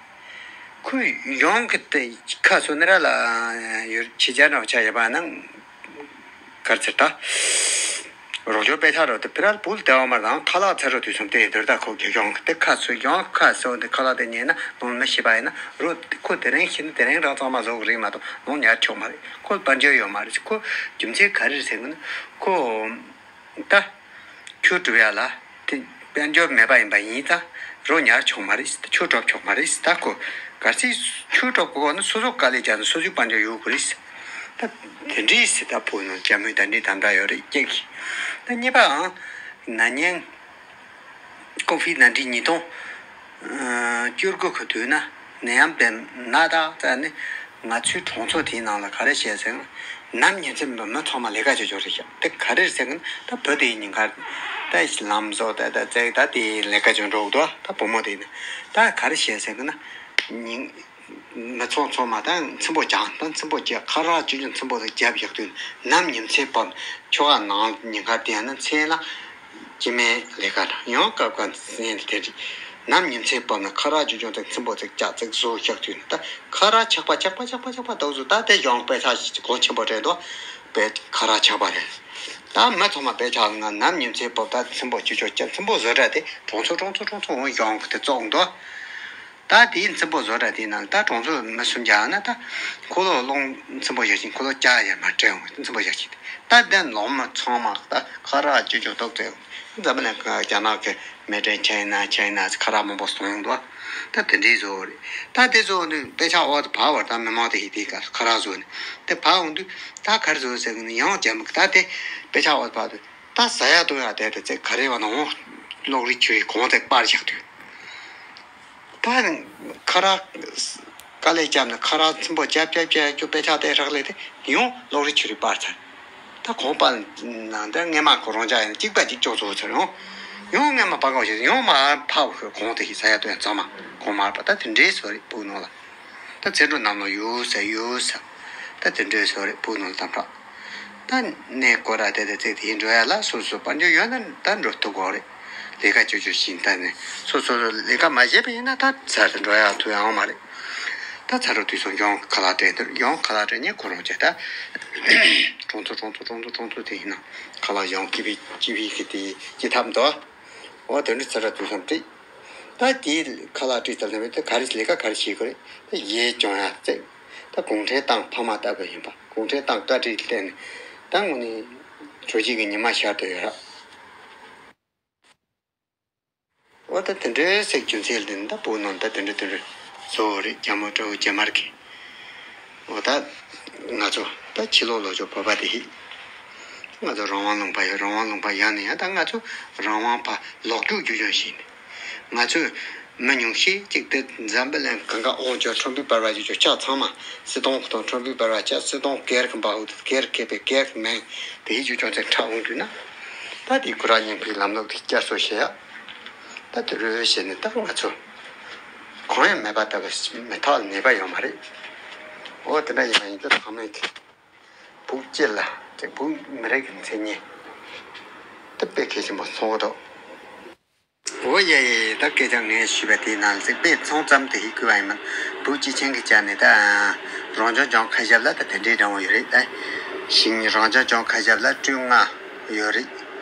ཁོས་གཞུང་གི་དེ་ཁ་གསོ་ནི་ར་ལ་ཡོད་ཕྱི་རྒྱལ་འདྲ་བ་ཆ་ཡོད་པ་ན། གར་ཚེ་ད་ རོགས་སྐྱོར་དཔེ་ཆ་རོ་དེ་བི་རལ་བུལ་དེ་བ་མར་དང་ཁ་ལག་ཚ་རོ་དུས་སོང་དེ་འདིར་ད་ཁོ་གེ་གྱོང་དེ་ཁ་སུ་གྱོང་ཁ་སོ་དེ་ཁ་ལག་དེ་ཉན་ན་ནོར་མི་ཤེས་པ་ཡིན་ན་རོ་དེ་ཁོ་དེ་རིང་ཤེས་ན་དེ་རིང་རང་ཚང་མ་བཟོ་གི་རེད་མ་གཏོགས་ནོར་ཉར་ཆོག་མ་རེད། ཁོ་དཔལ་འབྱོར་ཡོད་མ་རེད། ཁོ་རྒྱུ་མཚན་ག་རེ་རེད་ཟེར་གི་ན་ཁོ་ད་ཁྱོད་སྒྲུབ་ཡ་ལ་དེ་དཔལ་འབྱོར་མེད་པ་ཡིན་པ་ཡིན་ཙང་རོ་ཉར་ཆོག་མ་རེད། ཁྱོད་སྒྲུབ་ཆོག་མ་རེད། ད་ཁོ་གལ་སྲིད་ཁྱོད་སྒྲུབ་དགོས་ན་སོ་སོ་དཀའ་ལས་བརྒྱབ་ན་སོ་སོའི་དཔལ་འབྱོར་ཡོད་དགོས་རེད། ད་དེ་འདྲའི་སྲིད་ད་བུ་ནང་ཅ་མོའི་ད་འདྲའི་དམ་དྲག་ཡོད་རེད་ཀྱེ་གི། ད་གཉིས་པའང་ན་ནིང་ཀོ་ཕི་ནན་ཏིན་ཉིས་སྟོང་བཅུ་དགུ་གི་དུས་ན་ནད་ཡམས་པའི་ནད་དང་ཙ་ནི་ང་ཚོའི་གྲོང་ཚོ་དེའི་ནང་ལ་ག་རེ་བྱས་ཟེར་ན་ནམ་ཉིན་མཚན་མི་མི་ཚང་མ་ལས་ཀ་བྱེད་ཆོག་རེད་ཤག་དེ་ག་རེ་རེད་ཟེར་ན་ད་བུ་དེའི་ཉིན་ཁར་ད་ལམ་བཟོ་ད་ད་བཙལ་ད་དེའི་ལས་ཀ་བྱེད་འགྲོ་གི་འདུག་ད་བུ་མོ་དེ་ནི་ད་ག་རེ་བྱས་ཟེར་ན་ཉིན། མི་ཚང་ཚང་མ་ད་ཚིམ་པོ་རྒྱག་ད་ཚིམ་པོ་རྒྱག་ཁ་རག་ཅུ་ཅུ་ཚིམ་པོ་དེ་རྒྱབ་བཞག་དུས་ནམ་ཉིན་མཚན་བབས་ཆོ་ག་ནང་ཉིན་ཁ་དེ་ཡང་ན་མཚན་ལ་སྐྱེ་དམན་ལས་ཀ་དང་ཡང་སྐབས་སྐབས་མཚན་དེ་རེད། ནམ་ཉིན་མཚན་བབས་ན་ཁ་རག་ཅུ་ཅུ་དེ་ཚིམ་པོ་ཚིག་ཅག་ཚིག་བཟོ་བཞག་དུས་ནི་ད་ཁ་རག་ཆག་པ་ཆག་པ་ཆག་པ་ཆག་པ་དུ་བཟོ་ད་དེ་ཡང་དཔེ་ཆ་གོ་ཆེན་པོ་རེད་དོ། དཔེ་ཁ་རག་ཆག་པ་རེད། ད་མི་ཚང་མ་དཔེ་ཆ་ང་ནམ་ཉིན་མཚན་བབས་ད་ཚིམ་པོ་ཅུ་ཅུ་ཅག་ཚིམ་པོ་བཟོ་གྲྭ་དེ་གྲོང་ཚོ་གྲོང་ཚོ་གྲོང་ཚོ་འོང་ཡང་དེ་བཙོག་འདུག་ད་དེའི་ཚིམ་པོ་བཟོ་གྲྭ་དེའི་ནང་ད་གྲོང་ཚོ་མི་སུམ་བརྒྱ་ན་ད་འཁོར་ལོ་སློང་ཚིམ་པོ་བཞག་ཅིང་འཁོར་ལོ་བཅའ་ཡ་མ་སྤྲད་འོང་ཚིམ་པོ་བཞག་ཅིང་ད་དེ་ལོང་མ་ཚང་མ་ད་ཁ་རག་ཅུ་ཅུ་ཏོག་ཙེ་འཛམ་བུ་གླིང་རྒྱ་ནག་གི་མེ་ཏྲེན་ཆའི་ན་ཆའི་ན་ཁ་རག་མང་པོ་སོང་འདུག་ད་དེ་འདྲའི་བཟོ་རེད། ད་དེ་བཟོ་ནི་དཔེ་ཆ་འོག་ཏུ་བབས་པར་ད་མི་མང་དེ་ཡི་དེ་ག་ཁ་རག་བཟོ་ནི་དེ་བབས་འོང་དུས་ད་ག་རེ་བཟོ་ཟེར་གི་ནི་ཡང་རྒྱ་མི་ད་དེ་དཔེ་ཆ་འོག་ཏུ་བབས་དུས། ད་ཟ་ཡ་བཏུང་ཡ་དེ་དེ་ཚེ་ག་རེ་བ་ན་འོང་། གློག་རིག་ཆུ་རིག་གོང་དེ་སྤར་བཞག་དུས། ད་ཁ་རག་དཀའ་ལས་བརྒྱབ་ནས་ཁ་རག་ཚིམ་པོ་བརྒྱབ་བརྒྱབ་བརྒྱབ་རྒྱུ་དཔེ་ཆ་དེ་རག་ལས་དེ་ཡང་གློག་རིག་ཆུ་རིག་སྤར་ཚར། ད་གོང་སྤར་ནང་དེ་སྔས་མ་ཁོ་རང་ཅག་ཡང་གཅིག་པ་གཅིག་ལྕོགས་ཚོ་ཚར་ཡང་ཡང་སྔས་མ་སྤར་གོ་ཞེས་ཡང་མ་ཕབ་ཁོ་གོང་དེ་ཞིག་ཟ་ཡ་བཏུང་ཡ་ཚང་མ་གོང་མ་པ་ད་དེ་འདྲའི་བཟོ་རིག་སྤུག་ནང་ལ། ད་ཚེ་འགྲོ་རྣམས་ལ་ཡོད་ཟེར་ཡོད་ཟེར། ད་དེ་འདྲའི་བཟོ་རིག་སྤུག་ནང་ལ་དམ་དྲག་ད་གནས་སྐོར་ར་དེ་དེ་ཚིག་དེ་ཡིན་འགྲོ་ཡ་ལ་སོ་སོ་དཔལ་འབྱོར་ཡོད་ན་ད་འགྲོ་ཐུབ་གོ་རེད། ལས་ཀ་ཅོ་ཅོ་བཞིན་ད་ནས་སོ་སོ་ལས་ཀ་མ་བྱས་པ་ཡིན་ན་ད་ཚར་དུ་འགྲོ་ཡ་ཐུབ་ཡ་ཡོང་མ་རེད། ད་ཚར་རུ་དུས་སུ་ཡོང་ཁ་ལག་སྤྲད་འདུག་ཡོང་ཁ་ལག་སྤྲད་ཉེ་ཁོ་རང་བྱས་ད་གྲོང་ཚོ་གྲོང་ཚོ་གྲོང་ཚོ་གྲོང་ཚོ་དེ་ཡིན་ན་ཁ་ལག་ཡོང་ཀི་བི་ཀི་བི་གི་དེ་ཅི་ཐབས་འདུག་འོ་དེ་འདྲ་ཚར་ར་དུས་སུ་འགྲིག་ད་དེའི་ཁ་ལག་བྲིས་ཚར་ནས་ད་ག་རེ་ལས་ཀ་ག་རེ་བྱེད་དགོས་རེད། ད་ཡས་སྦྱོང་ཡ་བརྩེགས། ད་གུང་ཁྲན་ཏང་ཕ་མ་ལྟ་བུ་ཡིན་པ་གུང་ཁྲན་ཏང་བཀའ་དྲིན་བརྟེན་ནས་ད་དངོས་གནས་དྲོ་སྐྱིད་ཀྱི་ཉི་མ་ཤར་དུ་ཡོད་ར། འོ་ད་དེ་འདྲའི་སྲེག་རྒྱུ་མཚན་ལྡན་ད་བུ་ནང་ད་དེ་འདྲ་དེ་འདྲ་བཟོ་བ་རེད། རྒྱ་མོ་སྤྲོ་བོ་རྗེ་མར་གི་འོ་ད་ང་ཚོ་ད་ཕྱི་ལོགས་ལོ་ཆོག་བོད་པ་དེ་ཧི། ང་ཚོ་རང་དབང་ལུང་པ་ཡོད། རང་དབང་ལུང་པ་ཡང་ནས་ཡང་ད་ང་ཚོ་རང་དབང་ཕ་ལོག་སྤྲོད་རྒྱུ་ཡོད་བཞིན། ང་ཚོས་མི་ཉུང་ཤས་གཅིག་དེ་འཛམ་བུ་གླིང་གང་ག་ཨོང་ཅོ་ཁྲོན་པའི་བར་བ་ཡུལ་ཅོ་ལྕགས་ཚང་མ་སི་སྟོང་དང་ཁྲོན་པའི་བར་བ་ལྕགས་སི་སྟོང་སྒེར་གི་འབའ་ཧུ་སྒེར་སྐད་པའི་སྒེར་གི་མིང་དེ་ཡི་ཅོ་ཅོ་ཚེ་ཁྲ་འོང་དུས་ན། ད་དེ་ཁོ་རང་ཉིན་པའི་ལམ་ལུགས་དེ་བསྐྱར་གསོ་བྱེད་ཡ། ད་དེ་རུ་བྱས་ནས་ད་ང་ཚོ་གང་ཡང་མེད་པ་ལྟ་བུ་མི་ཐག་ལ་ནད་པ་ཡོད་མ་རེད། འོ་དེ་འདྲ་ཡིན་པ་ཡིན་ཚེ་ཚང་མས་ཀྱི་བུ་སྐྱེ་ལ་ཅིག་བུ་མི་རིགས་ཀྱི་མཚན་སྙན་དེ་དཔེ་གལ་ཆེན་པོ་མཐོང་གི་འདུག་འོ་ཡ་ཡ་ཡ་ད་སྐད་ཆ་ངས་ཞུས་པ་དེའི་ནང་ལ་ཚིག་དཔེ་ཚོང་ཙམ་དེ་ཞིག་བསྐུལ་བ་ཡིན་མིན། བུ་སྐྱེ་ཆེན་གྱི་ཆ་ནས་ད་རང་བྱུང་ལྗོངས་ཁ་ཤས་ལ་ད་དེ་འདྲའི་འདྲ་བོ་ཡོད་རེད། ད་ཞིང་རང་བྱུང་ལྗོངས་ཁ་ཤས་ལ་སྤྲུལ་ལྔ་ཡོད་རེད།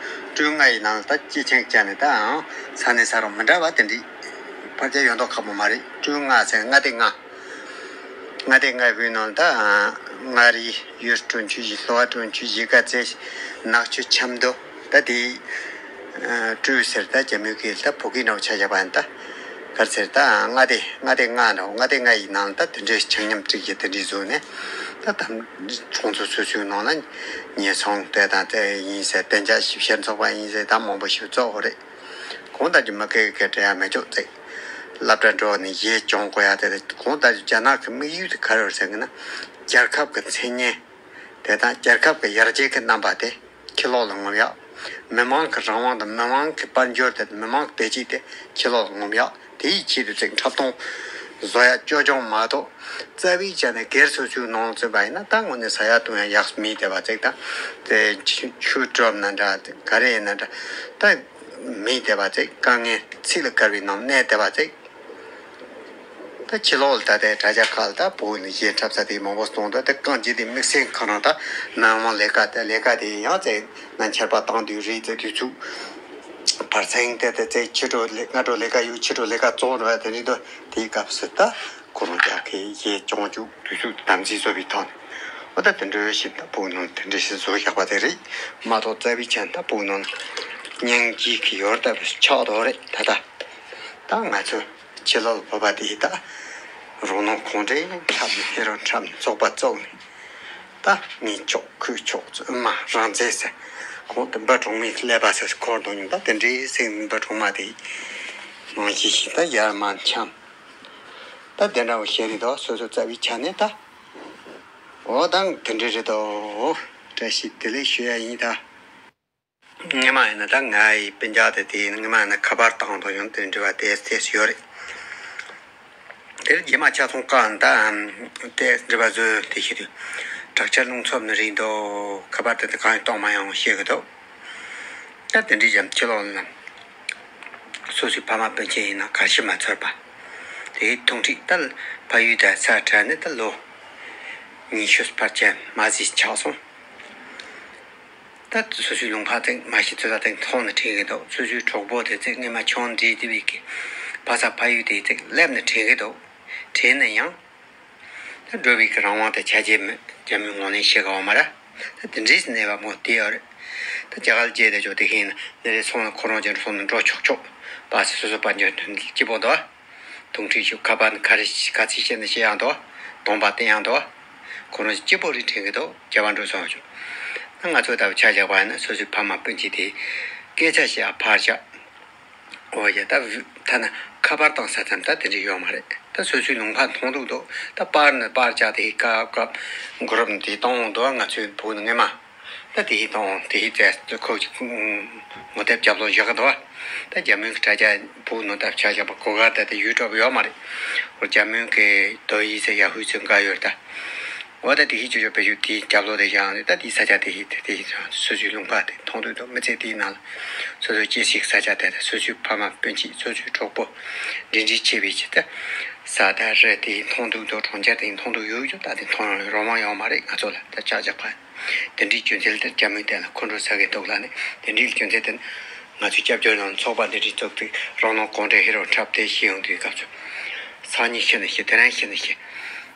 སྤྲུལ་ལྔ་ཡི་ནང་ལ་ད་སྐྱེ་ཆེན་གྱི་ཆ་ནས་ད་ས་ནས་ས་རུ་མི་འདྲ་བ་དེ་འདྲའི་ཕལ་ཆེར་ཡོད་མདོག་ཁ་པོ་མ་རེད། སྤྲུལ་ལྔ་ཟེར་ལྔ་སྡེ་ལྔ། ལྔ་སྡེ་ལྔ་པོའི་ནང་ད་མངའ་རིས། ཡུལ་སྤྲུལ་ཆུ་བཞི། ལྷོ་བ་སྤྲུལ་ཆུ་བཞི། ཀ་ཙེ། ནག་ཆུ། ཆབ་མདོ། ད་དེའི་སྤྲུལ་ཟེར་ད་རྒྱ་མོའི་སྐད་ད་བོད་སྐད་འདྲ་བོ་ཆ་བཞག་པ་ཡིན་ད། ག་རེ་ཟེར་ད་ལྔ་སྡེ་ལྔ་སྡེ་ལྔ་འདྲ་བོ་ལྔ་སྡེ་ལྔ་ཡི་ནང་ད་དེ་འདྲའི་ཆ་མཉམ་བསྒྲིགས་ཀྱི་དེ་འདྲའི་བཟོས་ནས་ད་ད་གྲོང་ཚོ་སོ་སོའི་ནང་ལ་ཉེན་སྲུང་དེ་དང་དེ་ཡིན་ཟེར་གཏན་འཇགས་ཞིབ་བཤེར་ཚོགས་པ་ཡིན་ཟེར་ད་མང་པོ་ཞིག་བཙུགས་ཡོད་རེད། གང་ལྟར་གྱི་མི་སྐད་སྐད་འབྲེལ་ཡ་མེད་ཅོག་ཙེ། སློབ་གྲྭ་འགྲོ་ནས་གཞས་སྦྱོང་དགོས་ཡ་དེ་རེད། གང་ལྟར་རྒྱ་ནག་གི་དམིགས་ཡུལ་དེ་ག་རེ་རེད་ཟེར་གི་ན། རྒྱལ་ཁབ་ཀྱི་མཚན་སྙན་དེ་དང་རྒྱལ་ཁབ་ཀྱི་ཡར་རྒྱས་ཀྱི་རྣམ་པ་དེ་ཁྱི་ལོག་ལ་ངོམ་ཡ། མི་མང་གི་རང་དབང་དང་མི་མང་གི་དཔལ་འབྱོར་དེ་མི་མང་གི་བདེ་སྐྱིད་དེ་ཁྱི་ལོག་ལ་ངོམ་ཡ། དེའི་ཆེད་དུ་ཅིག་འཁྲབ་སྟོན་བཟོ་ཡ་སྐྱོ་སྦྱོང་མ་གཏོགས་རྩ་བའི་ཆ་ནས་སྒེར་སོ་སོའི་ནང་ཚུད་པ་ཡིན་ན་ད་དངོས་གནས་ཟ་ཡ་བཏུང་ཡ་ཡག་མི་བསྡད་པ་ཅིག་དང་དེ་ཆུ་ཆུ་དྲོམ་ན་འདྲ་ག་རེ་ཡིན་ན་འདྲ་ད་མི་བསྡད་པ་ཅིག་དཀའ་ངལ་ཚིག་ལ་བཀར་བའི་ནང་གནས་བསྡད་པ་ཅིག་ད་ཕྱི་ལོགས་ལ་ད་ལྟའི་དྲ་རྒྱ་ཁག་ལ་ད་བོད་ནས་གཞས་འཁྲབ་ས་དེ་མང་པོ་གཏོང་འདུག་ད་རྐང་རྗེས་དེ་དམིགས་བསལ་ཁོ་རང་ད་ནམ་ཡང་ལས་ཀ་ད་ལས་ཀ་དེ་ཡང་ཙེ་ན་ཆར་པ་བཏང་དུས་རེད་ཙེ་དུས་ཚོད་བར་སེང་དེ་དེ་ཙེ་ཕྱི་དྲོ་ལས་སྔ་དྲོ་ལས་ཀ་ཡོད་ཕྱི་དྲོ་ལས་ཀ་གཙོ་བོ་འགྲོ་ཡ་དེ་རེད་འདུག་དེའི་སྐབས་སུ་ད་ཁོ་རང་རྒྱ་ཁའི་གཞས་སྐྱོང་བཅུག་དུས་ཚོད་དམ་འཛིན་བཟོ་བའི་ཐོག་ནས་འོ་ད་དེ་འདྲ་ཞིག་ད་བོད་ནང་དེ་འདྲ་ཞིག་བཟོ་བཞག་པ་དེ་རེད་མ་གཏོགས་རྩ་བའི་ཆ་ད་བོད་ནང་སྙིང་རྗེ་གི་ཡོར་ད་ཆགས་དོ་རེད་ད་ད་ད་ང་ཚོ། ཕྱི་ལོགས་བོད་པ་དེ་ད་རང་ནང་གང་འདྲའི་འཁྲབ་ནས་ཧེ་རོ་འཁྲབ་ནས་བཙོག་པ་བཙོག་ནས་ད་ངས་ཆོག་ཁོས་ཆོག་ཙི་ཨུ་མ་རང་བཙན་ཟེར་གང་དུ་འབུ་གྲོག་མའི་ཀླད་པ་ཟེར་འཁོར་དང་ཉིན་ད་དེ་འདྲའི་སེམས་འབུ་གྲོག་མ་དེ་ནང་བཞིན་ཞིག་ད་ཡར་མར་འཁྱམས་ད་དེ་འདྲ་བོ་བཤད་རེད་དོ་སོ་སོ་རྩ་བའི་ཆ་ནས་ད་འོ་ད་དེ་འདྲ་རེད་དོ་བཀྲ་ཤིས་བདེ་ལེགས་ཞུ་ཡ་ཡིན་ད། སྔོན་མ་ཡིན་ན་ད་ང་ཡི་སྤུན་ཀྱག་དེ་དེ་ཡིན་སྔོན་མ་ཡིན་ན་ཁ་པར་བཏང་དང་ཡང་དེ་འདྲ་བ་དེ་དེ་ཡོད་རེད། དེར་རྗེས་མ་ཆ་ཚང་བཀག་ད་དེ་འདྲ་བ་བཟོས་དེ་ཤི་དུས་དྲག་ཆར་རླུང་འཚུབ་ནི་རེད་འདུག་ཁ་པར་དེ་དེ་གང་ཡང་གཏོང་མ་ཡོང་ཤེས་གི་འདུག་ད་དེ་འདྲའི་ཡང་ཕྱི་ལོགས་ན་སོ་སོའི་ཕ་མ་སྤུན་མཆེད་ཡིན་ན་གར་ཞིག་མ་ཚོར་པ་དེའི་ཐུང་ཁྲིག་ད་ཕ་ཡུལ་དང་ས་ཁྲ་ནི་ད་ལོ་ཉི་ཤུ་ཕར་ཆེན་མ་ཟིག་ཆགས་སོང་། ད་སོ་སོའི་ལུང་པ་དེ་མ་གཞི་ཚོད་ལྟ་དེ་མཐོང་ནས་དྲན་གི་འདུག་སོ་སོའི་གྲོགས་པོ་དེ་ཚེ་སྔོན་མ་ཆུང་འདྲིས་བསྡད་པའི་གི་ཕ་ས་ཕ་ཡུལ་དེའི་ཚེ་སླེབས་ནས་དྲན་གི་འདུག་དྲན་ནས་ཡང་ད་འགྲོ་བའི་གི་རང་དབང་དེ་ཆ་རྒྱུས་མེད་རྒྱ་མིའི་ངོས་ནས་ཤེས་ག་བ་མ་ར་ད་དེ་འདྲིས་གནས་པ་མོ་དེ་ཡོད་རེད། ད་རྒྱ་གར་རྒྱལ་དེ་ཆོག་དེ་ཤེས་ན་ནི་རེ་སོང་ན་ཁོ་རང་ཅན་སོང་ན་འགྲོ་ཆོག་ཆོག་པ་སོ་སོ་དཔལ་འབྱོར་དོན་སྐྱིད་པོ་འདུག་དུང་ཁྲིག་ཞུ་ཁ་པར་ནི་ག་རེ་ག་ཚིག་བཤད་ན་བཤད་ཡང་དོ། གདོང་པ་བསྟན་ཡང་དོ། ཁོ་རང་སྐྱིད་པོ་རེད་དྲན་གི་འདུག་རྒྱ་བ་འགྲོ་སོང་ཞུ། ད་ང་ཚོ་ལྟ་བུ་ཆ་བཞག་པ་ཡིན་ན་སོ་སོའི་ཕ་མ་སྤུན་མཆེད་དེ་སྐད་ཆ་བཤད་ཕར་བཞག་འོ་ཡ་ད་ཐ་ན་ཁ་པར་བཏང་ས་ཙམ་ད་དེ་འདྲ་ཡོད་མ་རེད། ད་སོ་སོའི་ལུང་པ་མཐོང་འདུག་འདུག་ད་པར་ནི་པར་བཅག་དེ་སྐབས་སྐབས་གུ་རུབ་ནི་དེ་གཏོང་འོང་འདུག་ང་ཚོའི་བུ་ནི་སྔོན་མ། ད་དེ་ཡི་དང་དེ་ཡི་རྩེ་ཁོ་ཅིག་ངོ་དེབ་རྒྱབ་ལོག་བཞག་གི་འདུག་ད་རྒྱ་མོའི་དྲ་རྒྱ་བུ་ནོ་ད་ཆ་བཞག་པ་གོ་ག་ད་དེ་ཡུ་ཊུབ་ཡོད་མ་རེད། འོ་རྒྱ་མོའི་གི་དོ་ཡི་ཚེ་ཡ་ཧུའི་ཚེ་འགའ་ཡོད་ད། འོ་ད་དེ་ཡི་ཅོ་ཅོ་བེད་ཞུ་དེ་རྒྱབ་ལོག་དེ་བཞག་ནས་ད་དེ་ས་ཆ་དེ་ཡི་དེ་དེ་ཡི་སོ་སོའི་ལུང་པ་དེ་མཐོང་འདོད་དང་མི་ཚེ་དེའི་ནང་ལ་སོ་སོའི་སྐྱེ་སྲིད་ས་ཆ་དེ་དང་སོ་སོའི་ཕ་མ་སྤུན་མཆེད་སོ་སོའི་གྲོགས་པོ་འབྲེལ་འདྲིས་ཆེ་བའི་ཆེད་དུ་ས་ད་རེད་དེ་མཐོང་འདོད་དང་གྲོང་ཁྱེར་དེ་མཐོང་འདོད་ཡོད་ཡོད་ད་དེ་མཐོང་རང་རོ་མང་ཡོད་མ་རེད་ང་ཚོ་ལ་ད་ཆ་བཞག་པ། དེ་འདྲའི་རྒྱུ་མཚན་དེ་རྒྱ་མིའི་སྟེང་ལ་ཁོང་ཁྲོ་ཟ་གི་འདུག་ལ་ནི་དེ་འདྲའི་རྒྱུ་མཚན་དེ་ནི་ང་ཚོའི་སྐྱབས་བཅོལ་ནང་ཚོགས་པ་འདི་འདྲའི་བཙུགས་ཏེ་རང་ནང་གང་འདྲ་ཧེ་རོ་འཁྲབ་སྟེ་ཤི་ཡོང་དུས་སྐབས་སུ་སང་ཉིན་ཤི་ན་ཤི་དེ་རིང་ཤི་ན་ཤི་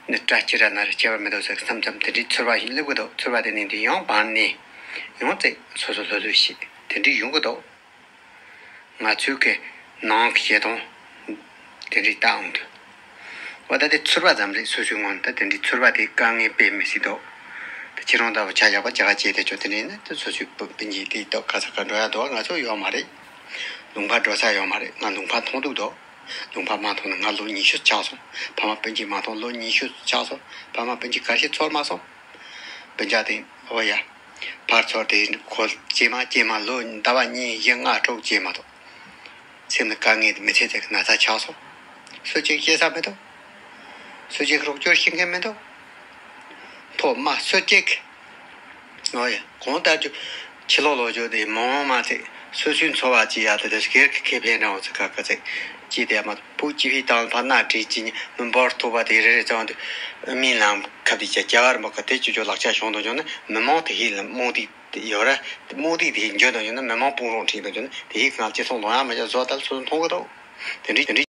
ནི་སྐྲ་ཅི་ར་ན་ར་ཁྱད་པར་མི་འདུག་ཟེར་བསམ་བསམ་དེ་འདྲའི་ཚོར་བ་ཞིག་སླེབས་གི་འདུག་ཚོར་བ་དེ་ནི་འདི་ཡང་བར་ནས་ཡང་ཙིག་སོ་སོ་ལྷོད་ལྷོད་ཤིག་དེ་འདྲའི་ཡོང་གི་འདུག་ང་ཚོའི་གི་ནང་གི་བྱེད་སྟངས་དེ་འདྲའི་ལྟ་འོང་དུས། འོ་ད་དེ་ཚོར་བ་ཙམ་རེད་སོ་སོའི་ངོས་ནས་ད་དེ་འདྲའི་ཚོར་བ་དེ་དཀའ་ངལ་དཔེ་མི་སྲིད་དོ། ད་ཁྱེད་རང་ལྟ་བུ་ཆ་བཞག་པ་རྒྱ་གར་བྱེད་དེ་ཆོག་དེ་འདྲའི་ནི་ད་སོ་སོའི་སྤུན་སྤུན་མཆེད་དེ་ད་ག་ས་ག་འགྲོ་ཡ་འདུག་བ་ང་ཚོ་ཡོད་མ་རེད། ལུང་པ་འགྲོ་ས་ཡོད་མ་རེད་ང་ལུང་པ་མཐོང་འདུག་དོ། ལུང་པ་མ་མཐོང་ན་ང་ལོ་ཉི་ཤུ་ཆགས་སོང་། ཕ་མ་སྤུན་མཆེད་མ་མཐོང་ལོ་ཉི་ཤུ་ཆགས་སོང་། ཕ་མ་སྤུན་མཆེད་ག་ཤེད་ཚོར་མ་སོང་། སྤུན་ཀྱག་དེ་འོ་ཡ། ཕར་ཚུར་དེ་ཁོ་སྐྱེས་མ་སྐྱེས་མ་ལོ་ཟླ་བ་གཉིས་བཞི་ལྔ་དྲུག་སྐྱེས་མ་གཏོགས། སེམས་ལ་དཀའ་ངལ་དེ་མི་ཚེ་དེ་གི་ན་ཚ་ཆགས་སོང་། སུ་གཅིག་སྐྱེ་ས་མི་འདུག་སུ་གཅིག་རོགས་སྐྱོར་བྱེད་མཁན་མི་འདུག་ཐོག་མ་སུ་གཅིག་འོ་ཡ་གང་ལྟར་གྱི་ཕྱི་ལོགས་ལོག་རྒྱུ་དེ་མང་མ་ཚད་སོ་སོའི་འཚོ་བ་བྱེད་ཡ་དེ་དེ་སྒེར་གྱི་ཁེ་ཕན་འདྲ་བོ་ཚོ་ག་ག་ཚད་ཅི་དེ་མ་བུ་སྐྱེས་པའི་སྟངས་ཕ་ན་བྲིས་ཅི་ཉི་མི་འབོར་ཐུབ་པ་དེ་རེ་རེ་ཚང་དུ་མིའི་ལམ་ཁ་དེ་ཅ་རྒྱ་གར་མ་ཁ་དེ་ཅུ་ཅུ་ལག་ཆ་བྱུང་དུ་བྱུང་ན་མི་མང་དེ་ཧི་ལ་རྨོངས་དེ་ཡོད་ར་རྨོངས་དེ་དེ་ཧི་འཇོན་དུ་བྱུང་ན་མི་མང་དཔུང་རོགས་ཁྲིད་དུ་བྱུང་ན་དེ་ཧི་ང་ཅི་སོང་ལོང་ཡ་མ་ཅ་བཟོ་ལྟར་སོ་སོ་མཐོང་གི་འདུག་དེ་འདྲའི་དེ་འདྲའི།